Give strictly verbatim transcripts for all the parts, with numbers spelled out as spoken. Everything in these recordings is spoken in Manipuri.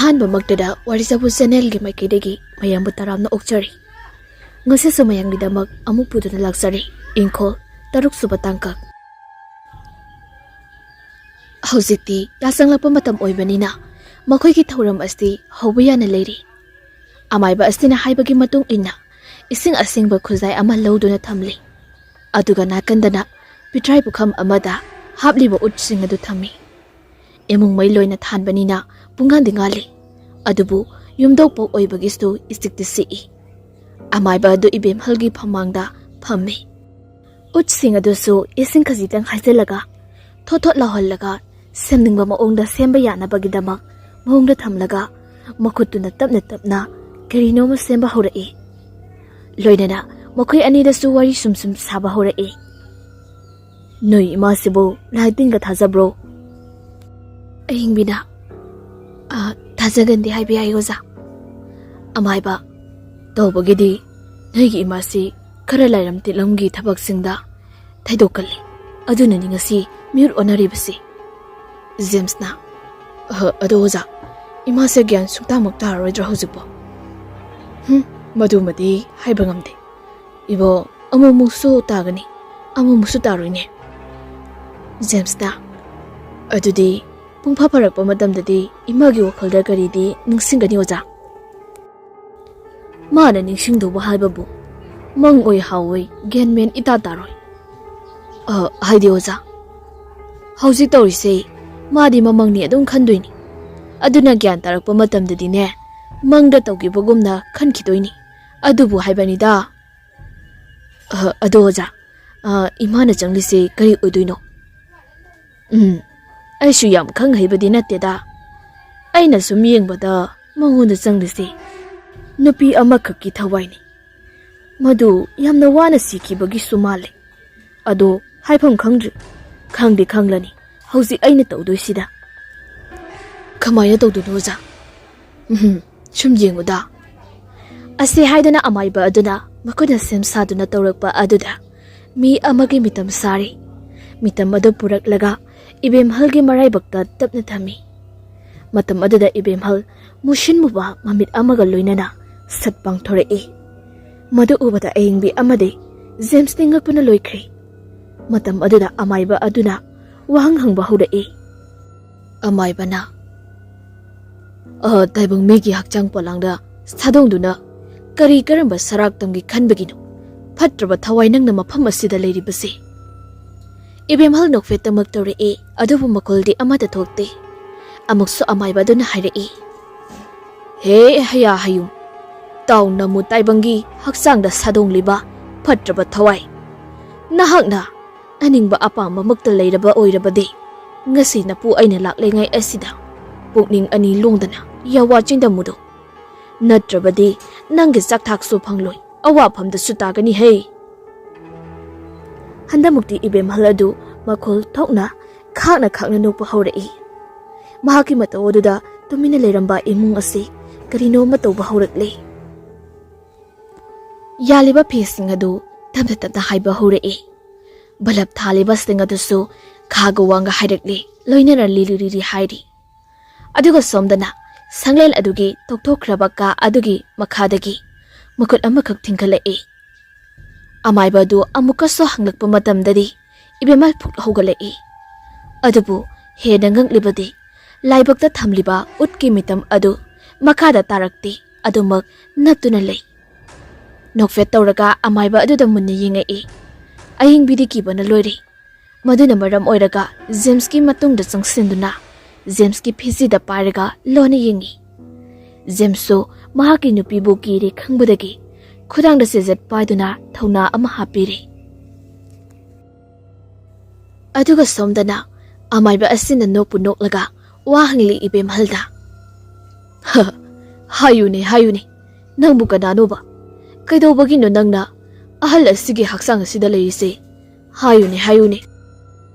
ꯑꯍꯥꯟꯕꯃꯛꯇꯗ ꯋꯥꯔꯤꯖꯥꯕꯨ ꯆꯦꯅꯦꯜꯒꯤ ꯃꯥꯏꯀꯩꯗꯒꯤ ꯃꯌꯥꯝꯕꯨ ꯇꯔꯥꯝꯅ ꯑꯣꯛꯆꯔꯤ꯫ ꯉꯁꯤꯁꯨ ꯃꯌꯥꯝꯒꯤꯗꯃꯛ ꯑꯃꯨꯛ ꯄꯨꯗꯨꯅ ꯂꯥꯛꯆꯔꯤ꯫ ꯏꯪꯈꯣꯜ ꯇꯔꯨꯛ ꯁꯨꯕ ꯇꯥꯡꯀꯛ꯫ ꯍꯧꯖꯤꯛꯇꯤ ꯌꯥꯆꯪꯂꯛꯄ ꯃꯇꯝ ꯑꯣꯏꯕꯅꯤꯅ ꯃꯈꯣꯏꯒꯤ ꯊꯧꯔꯝ ꯑꯁꯤ ꯍꯧꯕ ꯌꯥꯅ ꯂꯩꯔꯤ꯫ ꯑꯃꯥꯏꯕ ꯑꯁꯤꯅ ꯍꯥꯏꯕꯒꯤ ꯃꯇꯨꯡ ꯏꯟꯅ ꯏꯁꯤꯡ ꯑꯁꯦꯡꯕ ꯈꯨꯖꯥꯏ ꯑꯃ ꯂꯧꯗꯨꯅ ꯊꯝꯂꯤ꯫ ꯑꯗꯨꯒ ꯅꯥꯀꯟꯗꯅ ꯄꯤꯊ꯭ꯔꯥꯏ ꯄꯨꯈꯝ ꯑꯃꯗ ꯍꯥꯞꯂꯤꯕ ꯎꯠꯁꯤꯡ ꯑꯗꯨ ꯊꯝꯃꯤ꯫ ꯏꯃꯨꯡ ꯃꯩ ꯂꯣꯏꯅ ꯊꯥꯟꯕꯅꯤꯅ ꯄꯨꯡꯉꯥꯟꯗꯤ ꯉꯥꯜꯂꯤ꯫ ꯑꯗꯨꯕꯨ ꯌꯨꯝꯗꯣꯛꯄ ꯑꯣꯏꯕꯒꯤꯁꯨ ꯏꯆꯤꯛꯇꯤ ꯆꯤꯛꯏ꯫ ꯑꯃꯥꯏꯕ ꯑꯗꯨ ꯏꯕꯦꯝꯍꯜꯒꯤ ꯐꯝꯃꯥꯡꯗ ꯐꯝꯃꯤ꯫ ꯎꯠꯁꯤꯡ ꯑꯗꯨꯁꯨ ꯏꯁꯤꯡ ꯈꯖꯤꯛꯇꯪ ꯍꯩꯖꯤꯜꯂꯒ, ꯊꯣꯠ ꯊꯣꯠ ꯂꯥꯎꯍꯜꯂꯒ, ꯁꯦꯝꯅꯤꯡꯕ ꯃꯑꯣꯡꯗ ꯁꯦꯝꯕ ꯌꯥꯅꯕꯒꯤꯗꯃꯛ ꯃꯑꯣꯡꯗ ꯊꯝꯂꯒ, ꯃꯈꯨꯠꯇꯨꯅ ꯇꯞꯅ ꯇꯞꯅ ꯀꯔꯤꯅꯣꯃ ꯁꯦꯝꯕ ꯍꯧꯔꯛꯏ꯫ ꯂꯣꯏꯅꯅ ꯃꯈꯣꯏ ꯑꯅꯤꯗꯁꯨ ꯋꯥꯔꯤ ꯁꯨꯝ ꯁꯨꯝ ꯁꯥꯕ ꯍꯧꯔꯛꯏ꯫ "ꯅꯣꯏ ꯏꯃꯥꯁꯤꯕꯨ ꯂꯥꯏ ꯇꯤꯟꯒ ꯊꯥꯖꯕ꯭ꯔꯣ?" ꯑꯍꯤꯡꯕꯤꯅ, "ꯑ, ꯊꯥꯖꯒꯟꯗꯦ ꯍꯥꯏꯕ ꯌꯥꯏ, ꯑꯣꯖꯥ꯫" ꯑꯃꯥꯏꯕ, "ꯇꯧꯕꯒꯤꯗꯤ ꯅꯣꯏꯒꯤ ꯏꯃꯥꯁꯤ ꯈꯔ ꯂꯥꯏꯔꯝ ꯇꯤꯠꯂꯝꯒꯤ ꯊꯕꯛꯁꯤꯡꯗ ꯊꯩꯗꯣꯛꯀꯜꯂꯤ꯫ ꯑꯗꯨꯅꯅꯤ ꯉꯁꯤ ꯃꯤꯍꯨꯠ ꯑꯣꯟꯅꯔꯤꯕꯁꯤ꯫" ꯖꯦꯝꯁꯅ, "ꯑ, ꯑꯗꯣ ꯑꯣꯖꯥ, ꯏꯃꯥꯁꯦ ꯒ꯭ꯌꯥꯟ ꯁꯨꯡꯇꯥꯃꯛ ꯇꯥꯔꯔꯣꯏꯗ꯭ꯔꯣ ꯍꯧꯖꯤꯛꯄꯣ?" "ꯍꯨꯝ, ꯃꯗꯨꯃꯗꯤ ꯍꯥꯏꯕ ꯉꯝꯗꯦ꯫ ꯏꯕꯣ, ꯑꯃꯨꯛꯃꯨꯛꯁꯨ ꯇꯥꯒꯅꯤ, ꯑꯃꯨꯛꯃꯨꯛꯁꯨ ꯇꯥꯔꯣꯏꯅꯦ꯫" ꯖꯦꯝꯁꯅ, "ꯑꯗꯨꯗꯤ ꯄꯨꯡ ꯐꯥ ꯐꯥꯔꯛꯄ ꯃꯇꯝꯗꯗꯤ ꯏꯃꯥꯒꯤ ꯋꯥꯈꯜꯗ ꯀꯔꯤꯗꯤ ꯅꯤꯡꯁꯤꯡꯒꯅꯤ, ꯑꯣꯖꯥ?" "ꯃꯥꯅ ꯅꯤꯡꯁꯤꯡꯗꯧꯕ ꯍꯥꯏꯕꯕꯨ ꯃꯪ ꯑꯣꯏ ꯍꯥꯎ ꯑꯣꯏ ꯒ꯭ꯌꯥꯟ ꯃꯦꯟ ꯏꯇꯥ ꯇꯥꯔꯣꯏ꯫" "ꯑ, ꯍꯥꯏꯗꯤ ꯑꯣꯖꯥ, ꯍꯧꯖꯤꯛ ꯇꯧꯔꯤꯁꯦ ꯃꯥꯗꯤ ꯃꯃꯪꯅꯤ ꯑꯗꯨꯝ ꯈꯟꯗꯣꯏꯅꯤ꯫ ꯑꯗꯨꯅ ꯒ꯭ꯌꯥꯟ ꯇꯥꯔꯛꯄ ꯃꯇꯝꯗꯗꯤꯅꯦ, ꯃꯪꯗ ꯇꯧꯈꯤꯕꯒꯨꯝꯅ ꯈꯟꯈꯤꯗꯣꯏꯅꯤ꯫ ꯑꯗꯨꯕꯨ ꯍꯥꯏꯕꯅꯤꯗ꯫" "ꯑ, ꯑꯗꯣ ꯑꯣꯖꯥ, ꯑ, ꯏꯃꯥꯅ ꯆꯪꯂꯤꯁꯦ ꯀꯔꯤ ꯑꯣꯏꯗꯣꯏꯅꯣ?" "ꯎꯝ, ꯑꯩꯁꯨ ꯌꯥꯝ ꯈꯪ ꯍꯩꯕꯗꯤ ꯅꯠꯇꯦꯗ꯫ ꯑꯩꯅ ꯁꯨꯝ ꯌꯦꯡꯕꯗ ꯃꯉꯣꯟꯗ ꯆꯪꯂꯤꯁꯦ ꯅꯨꯄꯤ ꯑꯃꯈꯛꯀꯤ ꯊꯋꯥꯏꯅꯤ꯫ ꯃꯗꯨ ꯌꯥꯝꯅ ꯋꯥꯅ ꯁꯤꯈꯤꯕꯒꯤꯁꯨ ꯃꯥꯜꯂꯦ꯫ ꯑꯗꯣ ꯍꯥꯏꯐꯝ ꯈꯪꯗ꯭ꯔꯤ꯫ ꯈꯪꯗꯤ ꯈꯪꯂꯅꯤ ꯍꯧꯖꯤꯛ ꯑꯩꯅ ꯇꯧꯗꯣꯏꯁꯤꯗ꯫" "ꯀꯃꯥꯏꯅ ꯇꯧꯗꯣꯏꯅꯣ, ꯑꯣꯖꯥ?" "ꯎꯝ, ꯁꯨꯝ ꯌꯦꯡꯉꯨꯗ꯫" ꯑꯁꯤ ꯍꯥꯏꯗꯨꯅ ꯑꯃꯥꯏꯕ ꯑꯗꯨꯅ ꯃꯈꯣꯏꯅ ꯁꯦꯝ ꯁꯥꯗꯨꯅ ꯇꯧꯔꯛꯄ ꯑꯗꯨꯗ ꯃꯤ ꯑꯃꯒꯤ ꯃꯤꯇꯝ ꯁꯥꯔꯤ꯫ ꯃꯤꯇꯝ ꯑꯗꯨ ꯄꯨꯔꯛꯂꯒ ꯏꯕꯦꯝꯍꯜꯒꯤ ꯃꯔꯥꯏꯕꯛꯇ ꯇꯞꯅ ꯊꯝꯃꯤ꯫ ꯃꯇꯝ ꯑꯗꯨꯗ ꯏꯕꯦꯝꯍꯜ ꯃꯨꯁꯤꯟ ꯃꯨꯕ ꯃꯃꯤꯠ ꯑꯃꯒ ꯂꯣꯏꯅꯅ ꯁꯠ ꯄꯥꯡꯊꯣꯔꯛꯏ꯫ ꯃꯗꯨ ꯎꯕꯗ ꯑꯌꯤꯡꯕꯤ ꯑꯃꯗꯤ ꯖꯦꯝꯁꯇꯤ ꯉꯛꯄꯅ ꯂꯣꯏꯈ꯭ꯔꯦ꯫ ꯃꯇꯝ ꯑꯗꯨꯗ ꯑꯃꯥꯏꯕ ꯑꯗꯨꯅ ꯋꯥꯍꯪ ꯍꯪꯕ ꯍꯧꯔꯛꯏ꯫ ꯑꯃꯥꯏꯕꯅ, "ꯑ, ꯇꯥꯏꯕꯪ ꯃꯤꯒꯤ ꯍꯛꯆꯥꯡ ꯄꯣꯂꯥꯡꯗ ꯁꯥꯗꯣꯡꯗꯨꯅ ꯀꯔꯤ ꯀꯔꯝꯕ ꯁꯔꯥꯛꯇꯝꯒꯤ ꯈꯟꯕꯒꯤꯅꯣ ꯐꯠꯇ꯭ꯔꯕ ꯊꯋꯥꯏ ꯅꯪꯅ ꯃꯐꯝ ꯑꯁꯤꯗ ꯂꯩꯔꯤꯕꯁꯦ?" ꯏꯕꯦꯝꯍꯜ ꯅꯣꯛꯐꯦꯠꯇꯃꯛ ꯇꯧꯔꯛꯏ, ꯑꯗꯨꯕꯨ ꯃꯈꯣꯜꯗꯤ ꯑꯃꯠꯇ ꯊꯣꯛꯇꯦ꯫ ꯑꯃꯨꯛꯁꯨ ꯑꯃꯥꯏꯕ ꯑꯗꯨꯅ ꯍꯥꯏꯔꯛꯏ, "ꯍꯦ ꯍꯌꯥ ꯍꯌꯨꯝ, ꯇꯥꯎ ꯅꯃꯨ ꯇꯥꯏꯕꯪꯒꯤ ꯍꯛꯆꯥꯡꯗ ꯁꯥꯗꯣꯡꯂꯤꯕ ꯐꯠꯇ꯭ꯔꯕ ꯊꯋꯥꯏ, ꯅꯍꯥꯛꯅ ꯑꯅꯤꯡꯕ ꯑꯄꯥꯝꯕꯃꯛꯇ ꯂꯩꯔꯕ ꯑꯣꯏꯔꯕꯗꯤ, ꯉꯁꯤ ꯅꯄꯨ ꯑꯩꯅ ꯂꯥꯛꯂꯤꯉꯩ ꯑꯁꯤꯗ ꯄꯨꯛꯅꯤꯡ ꯑꯅꯤ ꯂꯣꯡꯗꯅ ꯌꯥꯋꯥ ꯆꯤꯡꯗꯝꯃꯨꯗꯣ꯫ ꯅꯠꯇ꯭ꯔꯕꯗꯤ ꯅꯪꯒꯤ ꯆꯥꯛꯊꯥꯛꯁꯨ ꯐꯪꯂꯣꯏ, ꯑꯋꯥꯐꯝꯗꯁꯨ ꯇꯥꯒꯅꯤ ꯍꯦ!" ꯍꯟꯗꯛꯃꯨꯛꯇꯤ ꯏꯕꯦꯝꯍꯜ ꯑꯗꯨ ꯃꯈꯣꯜ ꯊꯣꯛꯅ ꯈꯥꯛꯅ ꯈꯥꯛꯅ ꯅꯣꯛꯄ ꯍꯧꯔꯛꯏ꯫ ꯃꯍꯥꯛꯀꯤ ꯃꯇꯧ ꯑꯗꯨꯗ ꯇꯨꯃꯤꯟꯅ ꯂꯩꯔꯝꯕ ꯏꯃꯨꯡ ꯑꯁꯤ ꯀꯔꯤꯅꯣ ꯑꯃ ꯇꯧꯕ ꯍꯧꯔꯛꯂꯦ꯫ ꯌꯥꯜꯂꯤꯕ ꯐꯤꯁꯤꯡ ꯑꯗꯨ ꯇꯞꯅ ꯇꯞꯅ ꯍꯥꯏꯕ ꯍꯧꯔꯛꯏ꯫ ꯕꯂꯞ ꯊꯥꯜꯂꯤꯕꯁꯤꯡ ꯑꯗꯨꯁꯨ ꯈꯥꯒ ꯋꯥꯡꯒ ꯍꯥꯏꯔꯛꯂꯤ, ꯂꯣꯏꯅꯅ ꯂꯤꯔꯤ ꯂꯤꯔꯤ ꯍꯥꯏꯔꯤ꯫ ꯑꯗꯨꯒ ꯁꯣꯝꯗꯅ ꯁꯪꯂꯦꯟ ꯑꯗꯨꯒꯤ ꯇꯧꯊꯣꯛꯈ꯭ꯔꯕ ꯀꯥ ꯑꯗꯨꯒꯤ ꯃꯈꯥꯗꯒꯤ ꯃꯈꯨꯠ ꯑꯃꯈꯛ ꯊꯤꯡꯒꯠꯂꯛꯏ꯫ ꯑꯃꯥꯏꯕ ꯑꯗꯨ ꯑꯃꯨꯛꯀꯁꯨ ꯍꯪꯂꯛꯄ ꯃꯇꯝꯗꯗꯤ ꯏꯕꯦꯝꯃ ꯐꯨꯛ ꯍꯧꯒꯠꯂꯛꯏ꯫ ꯑꯗꯨꯕꯨ ꯍꯦꯟꯅ ꯉꯛꯂꯤꯕꯗꯤ ꯂꯥꯏꯕꯛꯇ ꯊꯝꯂꯤꯕ ꯎꯠꯀꯤ ꯃꯤꯇꯝ ꯑꯗꯨ ꯃꯈꯥꯗ ꯇꯥꯔꯛꯇꯦ, ꯑꯗꯨꯃꯛ ꯅꯞꯇꯨꯅ ꯂꯩ꯫ ꯅꯣꯛꯐꯦꯠ ꯇꯧꯔꯒ ꯑꯃꯥꯏꯕ ꯑꯗꯨꯗ ꯃꯨꯟꯅ ꯌꯦꯡꯉꯛꯏ꯫ ꯑꯌꯤꯡꯕꯤꯗꯤ ꯀꯤꯕꯅ ꯂꯣꯏꯔꯦ꯫ ꯃꯗꯨꯅ ꯃꯔꯝ ꯑꯣꯏꯔꯒ ꯖꯦꯝꯁꯀꯤ ꯃꯇꯨꯡꯗ ꯆꯪꯁꯤꯟꯗꯨꯅ ꯖꯦꯝꯁꯀꯤ ꯐꯤꯖꯤꯗ ꯄꯥꯏꯔꯒ ꯂꯣꯟꯅ ꯌꯦꯡꯉꯤ꯫ ꯖꯦꯝꯁꯁꯨ ꯃꯍꯥꯛꯀꯤ ꯅꯨꯄꯤꯕꯨ ꯀꯤꯔꯦ ꯈꯪꯕꯗꯒꯤ ꯈꯨꯗꯥꯡꯗ ꯆꯦꯖꯦꯠ ꯄꯥꯏꯗꯨꯅ ꯊꯧꯅꯥ ꯑꯃ ꯍꯥꯞꯄꯤꯔꯦ꯫ ꯑꯗꯨꯒ ꯁꯣꯝꯗꯅ ꯑꯃꯥꯏꯕ ꯑꯁꯤꯅ ꯅꯣꯛꯄꯨ ꯅꯣꯛꯂꯒ ꯋꯥ ꯍꯪꯂꯤ ꯏꯕꯦꯝꯍꯜꯗ꯫ "ꯍ, ꯍꯥꯏꯌꯨꯅꯦ, ꯍꯥꯏꯌꯨꯅꯦ, ꯅꯪꯕꯨ ꯀꯅꯥꯅꯣꯕ? ꯀꯩꯗꯧꯕꯒꯤꯅꯣ ꯅꯪꯅ ꯑꯍꯜ ꯑꯁꯤꯒꯤ ꯍꯛꯆꯥꯡ ꯑꯁꯤꯗ ꯂꯩꯔꯤꯁꯦ? ꯍꯥꯏꯌꯨꯅꯦ, ꯍꯥꯏꯌꯨꯅꯦ꯫"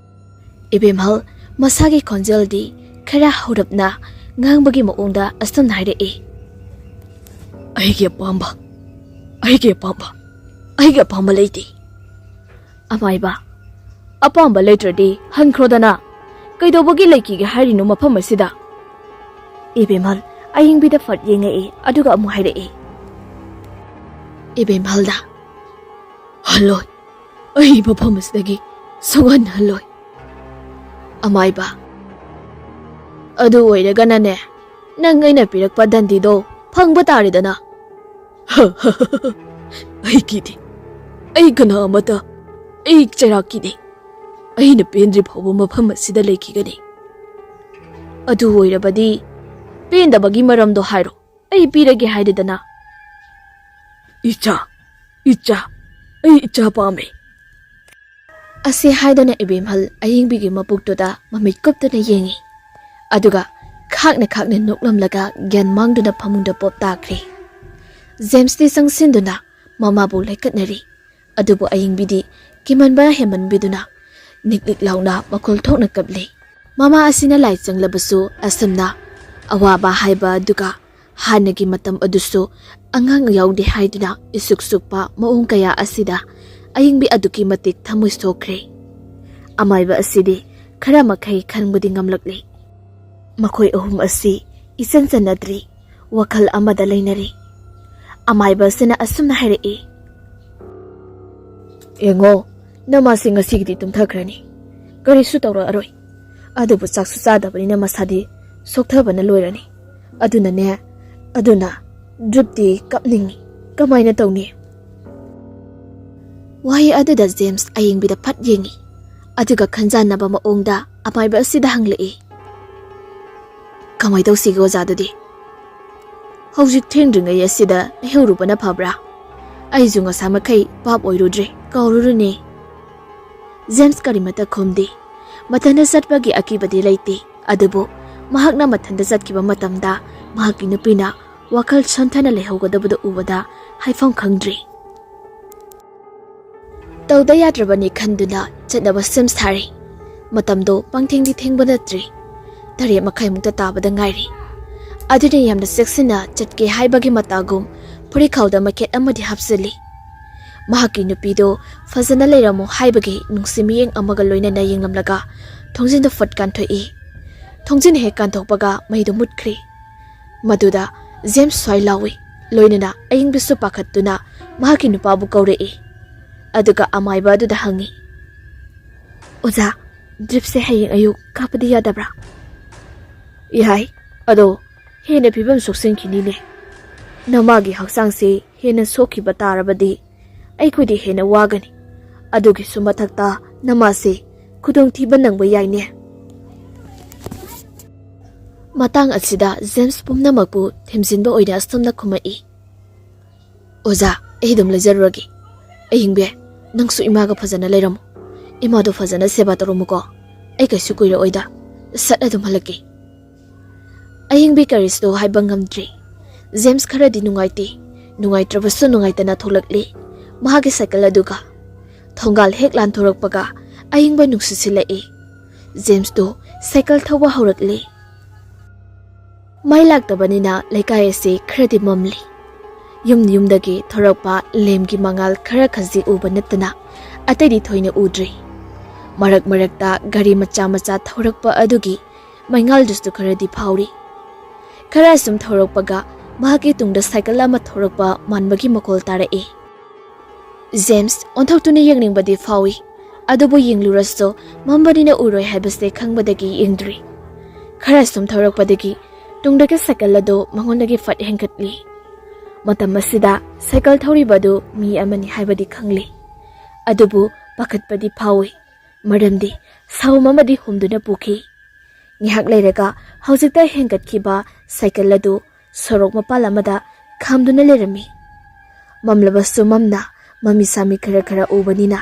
ꯏꯕꯦꯝꯍꯜ ꯃꯁꯥꯒꯤ ꯈꯣꯟꯖꯦꯜꯗꯤ ꯈꯔ ꯍꯧꯔꯞꯅ ꯉꯥꯡꯕꯒꯤ ꯃꯑꯣꯡꯗ ꯑꯁꯨꯝꯅ ꯍꯥꯏꯔꯛꯏ, "ꯑꯩꯒꯤ ꯑꯄꯥꯝꯕ, ꯑꯩꯒꯤ ꯑꯄꯥꯝꯕ, ꯑꯩꯒꯤ ꯑꯄꯥꯝꯕ ꯂꯩꯇꯦ꯫" ꯑꯃꯥꯏꯕ, "ꯑꯄꯥꯝꯕ ꯂꯩꯇ꯭ꯔꯗꯤ ꯍꯟꯈ꯭ꯔꯣꯗꯅ꯫ ꯀꯩꯗꯧꯕꯒꯤ ꯂꯩꯈꯤꯒꯦ ꯍꯥꯏꯔꯤꯅꯣ ꯃꯐꯝ ꯑꯁꯤꯗ?" ꯏꯕꯦꯝꯍꯜ ꯑꯌꯤꯡꯕꯤꯗ ꯐꯠ ꯌꯦꯡꯉꯛꯏ, ꯑꯗꯨꯒ ꯑꯃꯨꯛ ꯍꯥꯏꯔꯛꯏ, "ꯏꯕꯦꯝꯍꯜꯗ ꯍꯜꯂꯣꯏ, ꯑꯩ ꯃꯐꯝ ꯑꯁꯤꯗꯒꯤ ꯁꯨꯡꯍꯟ ꯍꯜꯂꯣꯏ꯫ ꯑꯃꯥꯏꯕ, ꯑꯗꯨ ꯑꯣꯏꯔꯒꯅꯅꯦ, ꯅꯪ ꯑꯩꯅ ꯄꯤꯔꯛꯄ ꯗꯟꯗꯤꯗꯣ ꯐꯪꯕ ꯇꯥꯔꯦꯗꯅ꯫" "ꯑꯩ ꯀꯤꯗꯦ, ꯑꯩ ꯀꯅꯥ ꯑꯃꯠꯇ, ꯑꯩ ꯆꯩꯔꯥꯛ ꯀꯤꯗꯦ꯫ ꯑꯩꯅ ꯄꯦꯟꯗ꯭ꯔꯤ ꯐꯥꯎꯕ ꯃꯐꯝ ꯑꯁꯤꯗ ꯂꯩꯈꯤꯒꯅꯤ꯫ ꯑꯗꯨ ꯑꯣꯏꯔꯕꯗꯤ ꯄꯦꯟꯗꯕꯒꯤ ꯃꯔꯝꯗꯣ ꯍꯥꯏꯔꯣ, ꯑꯩ ꯄꯤꯔꯒꯦ ꯍꯥꯏꯔꯦꯗꯅ꯫" "ꯏꯆꯥ, ꯏꯆꯥ, ꯑꯩ ꯏꯆꯥ ꯄꯥꯝꯃꯦ꯫" ꯑꯁꯤ ꯍꯥꯏꯗꯨꯅ ꯏꯕꯦꯝꯍꯜ ꯑꯌꯤꯡꯕꯤꯒꯤ ꯃꯄꯨꯛꯇꯨꯗ ꯃꯃꯤꯠ ꯀꯨꯞꯇꯨꯅ ꯌꯦꯡꯉꯤ꯫ ꯑꯗꯨꯒ ꯈꯥꯛꯅ ꯈꯥꯛꯅ ꯅꯣꯛꯂꯝꯂꯒ ꯒ꯭ꯌꯥꯟ ꯃꯥꯡꯗꯨꯅ ꯐꯃꯨꯡꯗ ꯄꯣꯞ ꯇꯥꯈ꯭ꯔꯦ꯫ ꯖꯦꯝꯁꯇꯤ ꯆꯪꯁꯤꯟꯗꯨꯅ ꯃꯃꯥꯕꯨ ꯂꯩꯀꯠꯅꯔꯤ꯫ ꯑꯗꯨꯕꯨ ꯑꯌꯤꯡꯕꯤꯗꯤ ꯀꯤꯃꯟꯕ ꯍꯦꯟꯃꯟꯕꯤꯗꯨꯅ ꯅꯤꯛ ꯅꯤꯛ ꯂꯥꯎꯅ ꯃꯈꯣꯜ ꯊꯣꯛꯅ ꯀꯞꯂꯤ꯫ ꯃꯃꯥ ꯑꯁꯤꯅ ꯂꯥꯏ ꯆꯪꯂꯕꯁꯨ ꯑꯁꯨꯝꯅ ꯑꯋꯥꯕ ꯍꯥꯏꯕ ꯑꯗꯨꯒ ꯍꯥꯟꯅꯒꯤ ꯃꯇꯝ ꯑꯗꯨꯁꯨ ꯑꯉꯥꯡ ꯌꯥꯎꯗꯦ ꯍꯥꯏꯗꯨꯅ ꯏꯁꯨꯛ ꯁꯨꯛꯄ ꯃꯑꯣꯡ ꯀꯌꯥ ꯑꯁꯤꯗ ꯑꯌꯤꯡꯕꯤ ꯑꯗꯨꯛꯀꯤ ꯃꯇꯤꯛ ꯊꯃꯣꯏ ꯁꯣꯛꯈ꯭ꯔꯦ꯫ ꯑꯃꯥꯏꯕ ꯑꯁꯤꯗꯤ ꯈꯔ ꯃꯈꯩ ꯈꯟꯕꯗꯤ ꯉꯝꯂꯛꯂꯤ꯫ ꯃꯈꯣꯏ ꯑꯍꯨꯝ ꯑꯁꯤ ꯏꯆꯟ ꯆꯟꯅꯗ꯭ꯔꯤ, ꯋꯥꯈꯜ ꯑꯃꯗ ꯂꯩꯅꯔꯤ꯫ ꯑꯃꯥꯏꯕ ꯑꯁꯤꯅ ꯑꯁꯨꯝꯅ ꯍꯥꯏꯔꯛꯏ, "ꯌꯦꯡꯉꯣ, ꯅꯃꯥꯁꯤ ꯉꯁꯤꯒꯤꯗꯤ ꯇꯨꯝꯊꯈ꯭ꯔꯅꯤ, ꯀꯔꯤꯁꯨ ꯇꯧꯔꯛꯑꯔꯣꯏ꯫ ꯑꯗꯨꯕꯨ ꯆꯥꯛꯁꯨ ꯆꯥꯗꯕꯅꯤꯅ ꯃꯁꯥꯗꯤ ꯁꯣꯛꯊꯕꯅ ꯂꯣꯏꯔꯅꯤ꯫ ꯑꯗꯨꯅꯅꯦ, ꯑꯗꯨꯅ ꯗ꯭ꯔꯤꯞꯇꯤ ꯀꯞꯅꯤꯡꯉꯤ, ꯀꯃꯥꯏꯅ ꯇꯧꯅꯤ?" ꯋꯥꯍꯩ ꯑꯗꯨꯗ ꯖꯦꯝꯁ ꯑꯌꯤꯡꯕꯤꯗ ꯐꯠ ꯌꯦꯡꯉꯤ, ꯑꯗꯨꯒ ꯈꯟꯖꯥꯟꯅꯕ ꯃꯑꯣꯡꯗ ꯑꯃꯥꯏꯕ ꯑꯁꯤꯗ ꯍꯪꯂꯛꯏ, "ꯀꯃꯥꯏ ꯇꯧꯁꯤꯒꯦ ꯑꯣꯖꯥꯗꯨꯗꯤ? ꯍꯧꯖꯤꯛ ꯊꯦꯡꯗ꯭ꯔꯤꯉꯩ ꯑꯁꯤꯗ ꯂꯩꯍꯧꯔꯨꯕꯅ ꯐꯕ꯭ꯔꯥ? ꯑꯩꯁꯨ ꯉꯁꯥ ꯃꯈꯩ ꯚꯥꯞ ꯑꯣꯏꯔꯨꯗ꯭ꯔꯦ, ꯀꯥꯎꯔꯨꯔꯅꯤ꯫" ꯖꯦꯝꯁ ꯀꯔꯤꯃꯠꯇ ꯈꯨꯝꯗꯦ꯫ ꯃꯊꯟꯇ ꯆꯠꯄꯒꯤ ꯑꯀꯤꯕꯗꯤ ꯂꯩꯇꯦ, ꯑꯗꯨꯕꯨ ꯃꯍꯥꯛꯅ ꯃꯊꯟꯇ ꯆꯠꯈꯤꯕ ꯃꯇꯝꯗ ꯃꯍꯥꯛꯀꯤ ꯅꯨꯄꯤꯅ ꯋꯥꯈꯜ ꯁꯣꯟꯊꯅ ꯂꯩꯍꯧꯒꯗꯕꯗꯨ ꯎꯕꯗ ꯍꯥꯏꯐꯝ ꯈꯪꯗ꯭ꯔꯦ꯫ ꯇꯧꯗ ꯌꯥꯗ꯭ꯔꯕꯅꯤ ꯈꯟꯗꯨꯅ ꯆꯠꯅꯕ ꯁꯦꯝ ꯁꯥꯔꯤ꯫ ꯃꯇꯝꯗꯣ ꯄꯪꯊꯦꯡꯗꯤ ꯊꯦꯡꯕ ꯅꯠꯇ꯭ꯔꯤ꯫ ꯇꯔꯦꯠ ꯃꯈꯥꯏꯃꯨꯛꯇ ꯇꯥꯕꯗ ꯉꯥꯏꯔꯤ꯫ ꯑꯗꯨꯅ ꯌꯥꯝꯅ ꯆꯦꯛꯁꯤꯟꯅ ꯆꯠꯀꯦ ꯍꯥꯏꯕꯒꯤ ꯃꯇꯥꯒꯨꯝ ꯐꯨꯔꯤꯠꯈꯥꯎꯗ ꯃꯩꯈꯦꯠ ꯑꯃꯗꯤ ꯍꯥꯞꯆꯤꯜꯂꯤ꯫ ꯃꯍꯥꯛꯀꯤ ꯅꯨꯄꯤꯗꯣ ꯐꯖꯅ ꯂꯩꯔꯝꯃꯣ ꯍꯥꯏꯕꯒꯤ ꯅꯨꯡꯁꯤ ꯃꯤꯠꯌꯦꯡ ꯑꯃꯒ ꯂꯣꯏꯅꯅ ꯌꯦꯡꯂꯝꯂꯒ ꯊꯣꯡꯖꯤꯟꯗ ꯐꯠ ꯀꯥꯟꯊꯣꯛꯏ꯫ ꯊꯣꯡꯖꯤꯟ ꯍꯦꯛ ꯀꯥꯟꯊꯣꯛꯄꯒ ꯃꯩꯗꯣ ꯃꯨꯠꯈ꯭ꯔꯦ꯫ ꯃꯗꯨꯗ ꯖꯦꯝꯁ ꯁ꯭ꯋꯥꯏ ꯂꯥꯎꯏ, ꯂꯣꯏꯅꯅ ꯑꯌꯤꯡꯕꯤꯁꯨ ꯄꯥꯈꯠꯇꯨꯅ ꯃꯍꯥꯛꯀꯤ ꯅꯨꯄꯥꯕꯨ ꯀꯧꯔꯛꯏ꯫ ꯑꯗꯨꯒ ꯑꯃꯥꯏꯕ ꯑꯗꯨꯗ ꯍꯪꯉꯤ, "ꯑꯣꯖꯥ, ꯗ꯭ꯔꯤꯞꯁꯦ ꯍꯌꯦꯡ ꯑꯌꯨꯛ ꯀꯥꯞꯄꯗꯤ ꯌꯥꯗꯕ꯭ꯔꯥ?" "ꯌꯥꯏ, ꯑꯗꯣ ꯍꯦꯟꯅ ꯐꯤꯕꯝ ꯁꯣꯛꯆꯤꯟꯈꯤꯅꯤꯅꯦ꯫ ꯅꯃꯥꯒꯤ ꯍꯛꯆꯥꯡꯁꯦ ꯍꯦꯟꯅ ꯁꯣꯛꯈꯤꯕ ꯇꯥꯔꯕꯗꯤ ꯑꯩꯈꯣꯏꯗꯤ ꯍꯦꯟꯅ ꯋꯥꯒꯅꯤ꯫ ꯑꯗꯨꯒꯤꯁꯨ ꯃꯊꯛꯇ ꯅꯃꯥꯁꯦ ꯈꯨꯗꯣꯡꯊꯤꯕ ꯅꯪꯕ ꯌꯥꯏꯅꯦ꯫" ꯃꯇꯥꯡ ꯑꯁꯤꯗ ꯖꯦꯝꯁ ꯄꯨꯝꯅꯃꯛꯄꯨ ꯊꯦꯝꯖꯤꯟꯕ ꯑꯣꯏꯅ ꯑꯁꯨꯝꯅ ꯈꯨꯝꯃꯛꯏ, "ꯑꯣꯖꯥ, ꯑꯩ ꯑꯗꯨꯝ ꯂꯩꯖꯔꯨꯔꯒꯦ꯫ ꯑꯌꯤꯡꯕꯤ, ꯅꯪꯁꯨ ꯏꯃꯥꯒ ꯐꯖꯅ ꯂꯩꯔꯝꯃꯨ꯫ ꯏꯃꯥꯗꯣ ꯐꯖꯅ ꯁꯦꯕꯥ ꯇꯧꯔꯝꯃꯨꯀꯣ꯫ ꯑꯩ ꯀꯩꯁꯨ ꯀꯨꯏꯔꯛꯑꯣꯏꯗ꯫ ꯁꯠ ꯑꯗꯨꯝ ꯍꯜꯂꯛꯀꯦ꯫" ꯑꯌꯤꯡꯕꯤ ꯀꯔꯤꯁꯨ ꯍꯥꯏꯕ ꯉꯝꯗ꯭ꯔꯤ꯫ ꯖꯦꯝꯁ ꯈꯔꯗꯤ ꯅꯨꯡꯉꯥꯏꯇꯦ꯫ ꯅꯨꯡꯉꯥꯏꯇ꯭ꯔꯕꯁꯨ ꯅꯨꯡꯉꯥꯏꯇꯅ ꯊꯣꯛꯂꯛꯂꯤ꯫ ꯃꯍꯥꯛꯀꯤ ꯁꯥꯏꯀꯜ ꯑꯗꯨꯒ ꯊꯣꯡꯒꯥꯜ ꯍꯦꯛ ꯂꯥꯟꯊꯣꯔꯛꯄꯒ ꯑꯌꯤꯡꯕ ꯅꯨꯡꯁꯤꯠ ꯁꯤꯜꯂꯛꯏ꯫ ꯖꯦꯝꯁꯇꯨ ꯁꯥꯏꯀꯜ ꯊꯧꯕ ꯍꯧꯔꯛꯂꯤ꯫ ꯃꯩ ꯂꯥꯛꯇꯕꯅꯤꯅ ꯂꯩꯀꯥꯏ ꯑꯁꯤ ꯈꯔꯗꯤ ꯃꯝꯂꯤ꯫ ꯌꯨꯝ ꯌꯨꯝꯗꯒꯤ ꯊꯣꯔꯛꯄ ꯂꯦꯝꯒꯤ ꯃꯉꯥꯜ ꯈꯔ ꯈꯖꯤꯛ ꯎꯕ ꯅꯠꯇꯅ ꯑꯇꯩꯗꯤ ꯊꯣꯏꯅ ꯎꯗ꯭ꯔꯤ꯫ ꯃꯔꯛ ꯃꯔꯛꯇ ꯒꯥꯔꯤ ꯃꯆꯥ ꯃꯆꯥ ꯊꯧꯔꯛꯄ ꯑꯗꯨꯒꯤ ꯃꯩꯉꯥꯜꯗꯨꯁꯨ ꯈꯔꯗꯤ ꯐꯥꯎꯔꯤ꯫ ꯈꯔ ꯁꯨꯝ ꯊꯧꯔꯛꯄꯒ ꯃꯍꯥꯛꯀꯤ ꯇꯨꯡꯗ ꯁꯥꯏꯀꯜ ꯑꯃ ꯊꯧꯔꯛꯄ ꯃꯥꯟꯕꯒꯤ ꯃꯈꯣꯜ ꯇꯥꯔꯛꯏ꯫ ꯖꯦꯝꯁ ꯑꯣꯟꯊꯣꯛꯇꯨꯅ ꯌꯦꯡꯅꯤꯡꯕꯗꯤ ꯐꯥꯎꯏ, ꯑꯗꯨꯕꯨ ꯌꯦꯡꯂꯨꯔꯁꯨ ꯃꯝꯕꯅꯤꯅ ꯎꯔꯣꯏ ꯍꯥꯏꯕꯁꯦ ꯈꯪꯕꯗꯒꯤ ꯌꯦꯡꯗ꯭ꯔꯤ꯫ ꯈꯔ ꯁꯨꯝ ꯊꯧꯔꯛꯄꯗꯒꯤ ꯇꯨꯡꯗꯒꯤ ꯁꯥꯏꯀꯜ ꯑꯗꯨ ꯃꯉꯣꯟꯗꯒꯤ ꯐꯠ ꯍꯦꯟꯒꯠꯂꯤ꯫ ꯃꯇꯝ ꯑꯁꯤꯗ ꯁꯥꯏꯀꯜ ꯊꯧꯔꯤꯕ ꯑꯗꯨ ꯃꯤ ꯑꯃꯅꯤ ꯍꯥꯏꯕꯗꯤ ꯈꯪꯂꯤ, ꯑꯗꯨꯕꯨ ꯄꯥꯈꯠꯄꯗꯤ ꯐꯥꯎꯏ, ꯃꯔꯝꯗꯤ ꯁꯥꯎꯝ ꯑꯃꯗꯤ ꯍꯨꯝꯗꯨꯅ ꯄꯨꯈꯤ꯫ ꯉꯥꯏꯍꯥꯛ ꯂꯩꯔꯒ ꯍꯧꯖꯤꯛꯇ ꯍꯦꯟꯒꯠꯈꯤꯕ ꯁꯥꯏꯀꯜ ꯑꯗꯨ ꯁꯣꯔꯣꯛ ꯃꯄꯥꯜ ꯑꯃꯗ ꯈꯥꯝꯗꯨꯅ ꯂꯩꯔꯝꯃꯤ꯫ ꯃꯝꯂꯕꯁꯨ ꯃꯝꯅ ꯃꯃꯤ ꯁꯥꯃꯤ ꯈꯔ ꯈꯔ ꯎꯕꯅꯤꯅ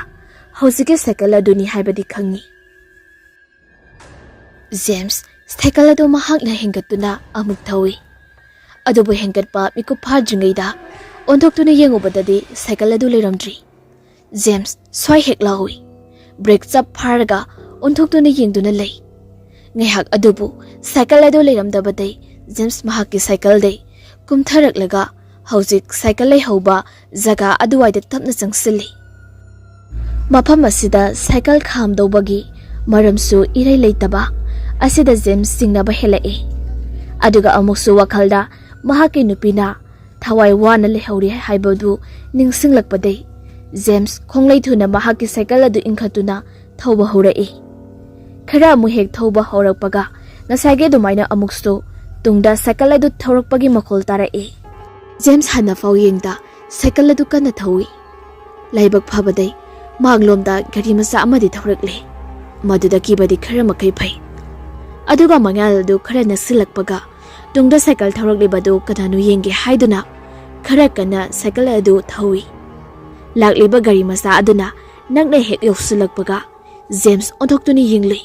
ꯍꯧꯖꯤꯛꯀꯤ ꯁꯥꯏꯀꯜ ꯑꯗꯨꯅꯤ ꯍꯥꯏꯕꯗꯤ ꯈꯪꯉꯤ꯫ ꯖꯦꯝꯁ ꯁꯥꯏꯀꯜ ꯑꯗꯨ ꯃꯍꯥꯛꯅ ꯍꯦꯟꯒꯠꯇꯨꯅ ꯑꯃꯨꯛ ꯊꯧꯏ꯫ ꯑꯗꯨꯕꯨ ꯍꯦꯟꯒꯠꯄ ꯃꯤꯀꯨꯞ ꯐꯥꯗ꯭ꯔꯤꯉꯩꯗ ꯑꯣꯟꯊꯣꯛꯇꯨꯅ ꯌꯦꯡꯉꯨꯕꯗꯗꯤ ꯁꯥꯏꯀꯜ ꯑꯗꯨ ꯂꯩꯔꯝꯗ꯭ꯔꯤ꯫ ꯖꯦꯝꯁ ꯁ꯭ꯋꯥꯏ ꯍꯦꯛ ꯂꯥꯎꯏ꯫ ꯕ꯭ꯔꯦꯛ ꯆꯞ ꯐꯥꯔꯒ ꯑꯣꯟꯊꯣꯛꯇꯨꯅ ꯌꯦꯡꯗꯨꯅ ꯂꯩ꯫ ꯉꯥꯏꯍꯥꯛ ꯑꯗꯨꯕꯨ ꯁꯥꯏꯀꯜ ꯑꯗꯨ ꯂꯩꯔꯝꯗꯕꯗꯩ ꯖꯦꯝꯁ ꯃꯍꯥꯛꯀꯤ ꯁꯥꯏꯀꯜꯗꯩ ꯀꯨꯝꯊꯔꯛꯂꯒ ꯍꯧꯖꯤꯛ ꯁꯥꯏꯀꯜ ꯂꯩꯍꯧꯕ ꯖꯒꯥ ꯑꯗꯨꯋꯥꯏꯗ ꯇꯞꯅ ꯆꯪꯁꯤꯜꯂꯤ꯫ ꯃꯐꯝ ꯑꯁꯤꯗ ꯁꯥꯏꯀꯜ ꯈꯥꯝꯗꯧꯕꯒꯤ ꯃꯔꯝꯁꯨ ꯏꯔꯩ ꯂꯩꯇꯕ ꯑꯁꯤꯗ ꯖꯦꯝꯁ ꯆꯤꯡꯅꯕ ꯍꯦꯜꯂꯛꯏ꯫ ꯑꯗꯨꯒ ꯑꯃꯨꯛꯁꯨ ꯋꯥꯈꯜꯗ ꯃꯍꯥꯛꯀꯤ ꯅꯨꯄꯤꯅ ꯊꯋꯥꯏ ꯋꯥꯅ ꯂꯩꯍꯧꯔꯤ ꯍꯥꯏꯕꯗꯨ ꯅꯤꯡꯁꯤꯡꯂꯛꯄꯗꯩ ꯖꯦꯝꯁ ꯈꯣꯡꯂꯩ ꯊꯨꯅ ꯃꯍꯥꯛꯀꯤ ꯁꯥꯏꯀꯜ ꯑꯗꯨ ꯏꯟꯈꯠꯇꯨꯅ ꯊꯧꯕ ꯍꯧꯔꯛꯏ꯫ ꯈꯔ ꯑꯃꯨꯛ ꯍꯦꯛ ꯊꯧꯕ ꯍꯧꯔꯛꯄꯒ ꯉꯁꯥꯏꯒꯤ ꯑꯗꯨꯃꯥꯏꯅ ꯑꯃꯨꯛꯁꯨ ꯇꯨꯡꯗ ꯁꯥꯏꯀꯜ ꯑꯗꯨ ꯊꯧꯔꯛꯄꯒꯤ ꯃꯈꯣꯜ ꯇꯥꯔꯛꯏ꯫ ꯖꯦꯝꯁ ꯍꯟꯅ ꯐꯥꯎ ꯌꯦꯡꯗ ꯁꯥꯏꯀꯜ ꯑꯗꯨ ꯀꯟꯅ ꯊꯧꯏ꯫ ꯂꯥꯏꯕꯛ ꯐꯕꯗꯩ ꯃꯥꯡꯂꯣꯝꯗ ꯒꯥꯔꯤ ꯃꯆꯥ ꯑꯃꯗꯤ ꯊꯧꯔꯛꯂꯦ꯫ ꯃꯗꯨꯗ ꯀꯤꯕꯗꯤ ꯈꯔ ꯃꯈꯩ ꯐꯩ꯫ ꯑꯗꯨꯒ ꯃꯉꯥꯜ ꯑꯗꯨ ꯈꯔ ꯅꯛꯁꯤꯜꯂꯛꯄꯒ ꯇꯨꯡꯗ ꯁꯥꯏꯀꯜ ꯊꯧꯔꯛꯂꯤꯕꯗꯨ ꯀꯅꯥꯅꯣ ꯌꯦꯡꯒꯦ ꯍꯥꯏꯗꯨꯅ ꯈꯔ ꯀꯟꯅ ꯁꯥꯏꯀꯜ ꯑꯗꯨ ꯊꯧꯏ꯫ ꯂꯥꯛꯂꯤꯕ ꯒꯥꯔꯤ ꯃꯆꯥ ꯑꯗꯨꯅ ꯅꯛꯅ ꯍꯦꯛ ꯌꯧꯁꯤꯜꯂꯛꯄꯒ ꯖꯦꯝꯁ ꯑꯣꯟꯊꯣꯛꯇꯨꯅ ꯌꯦꯡꯂꯨꯏ꯫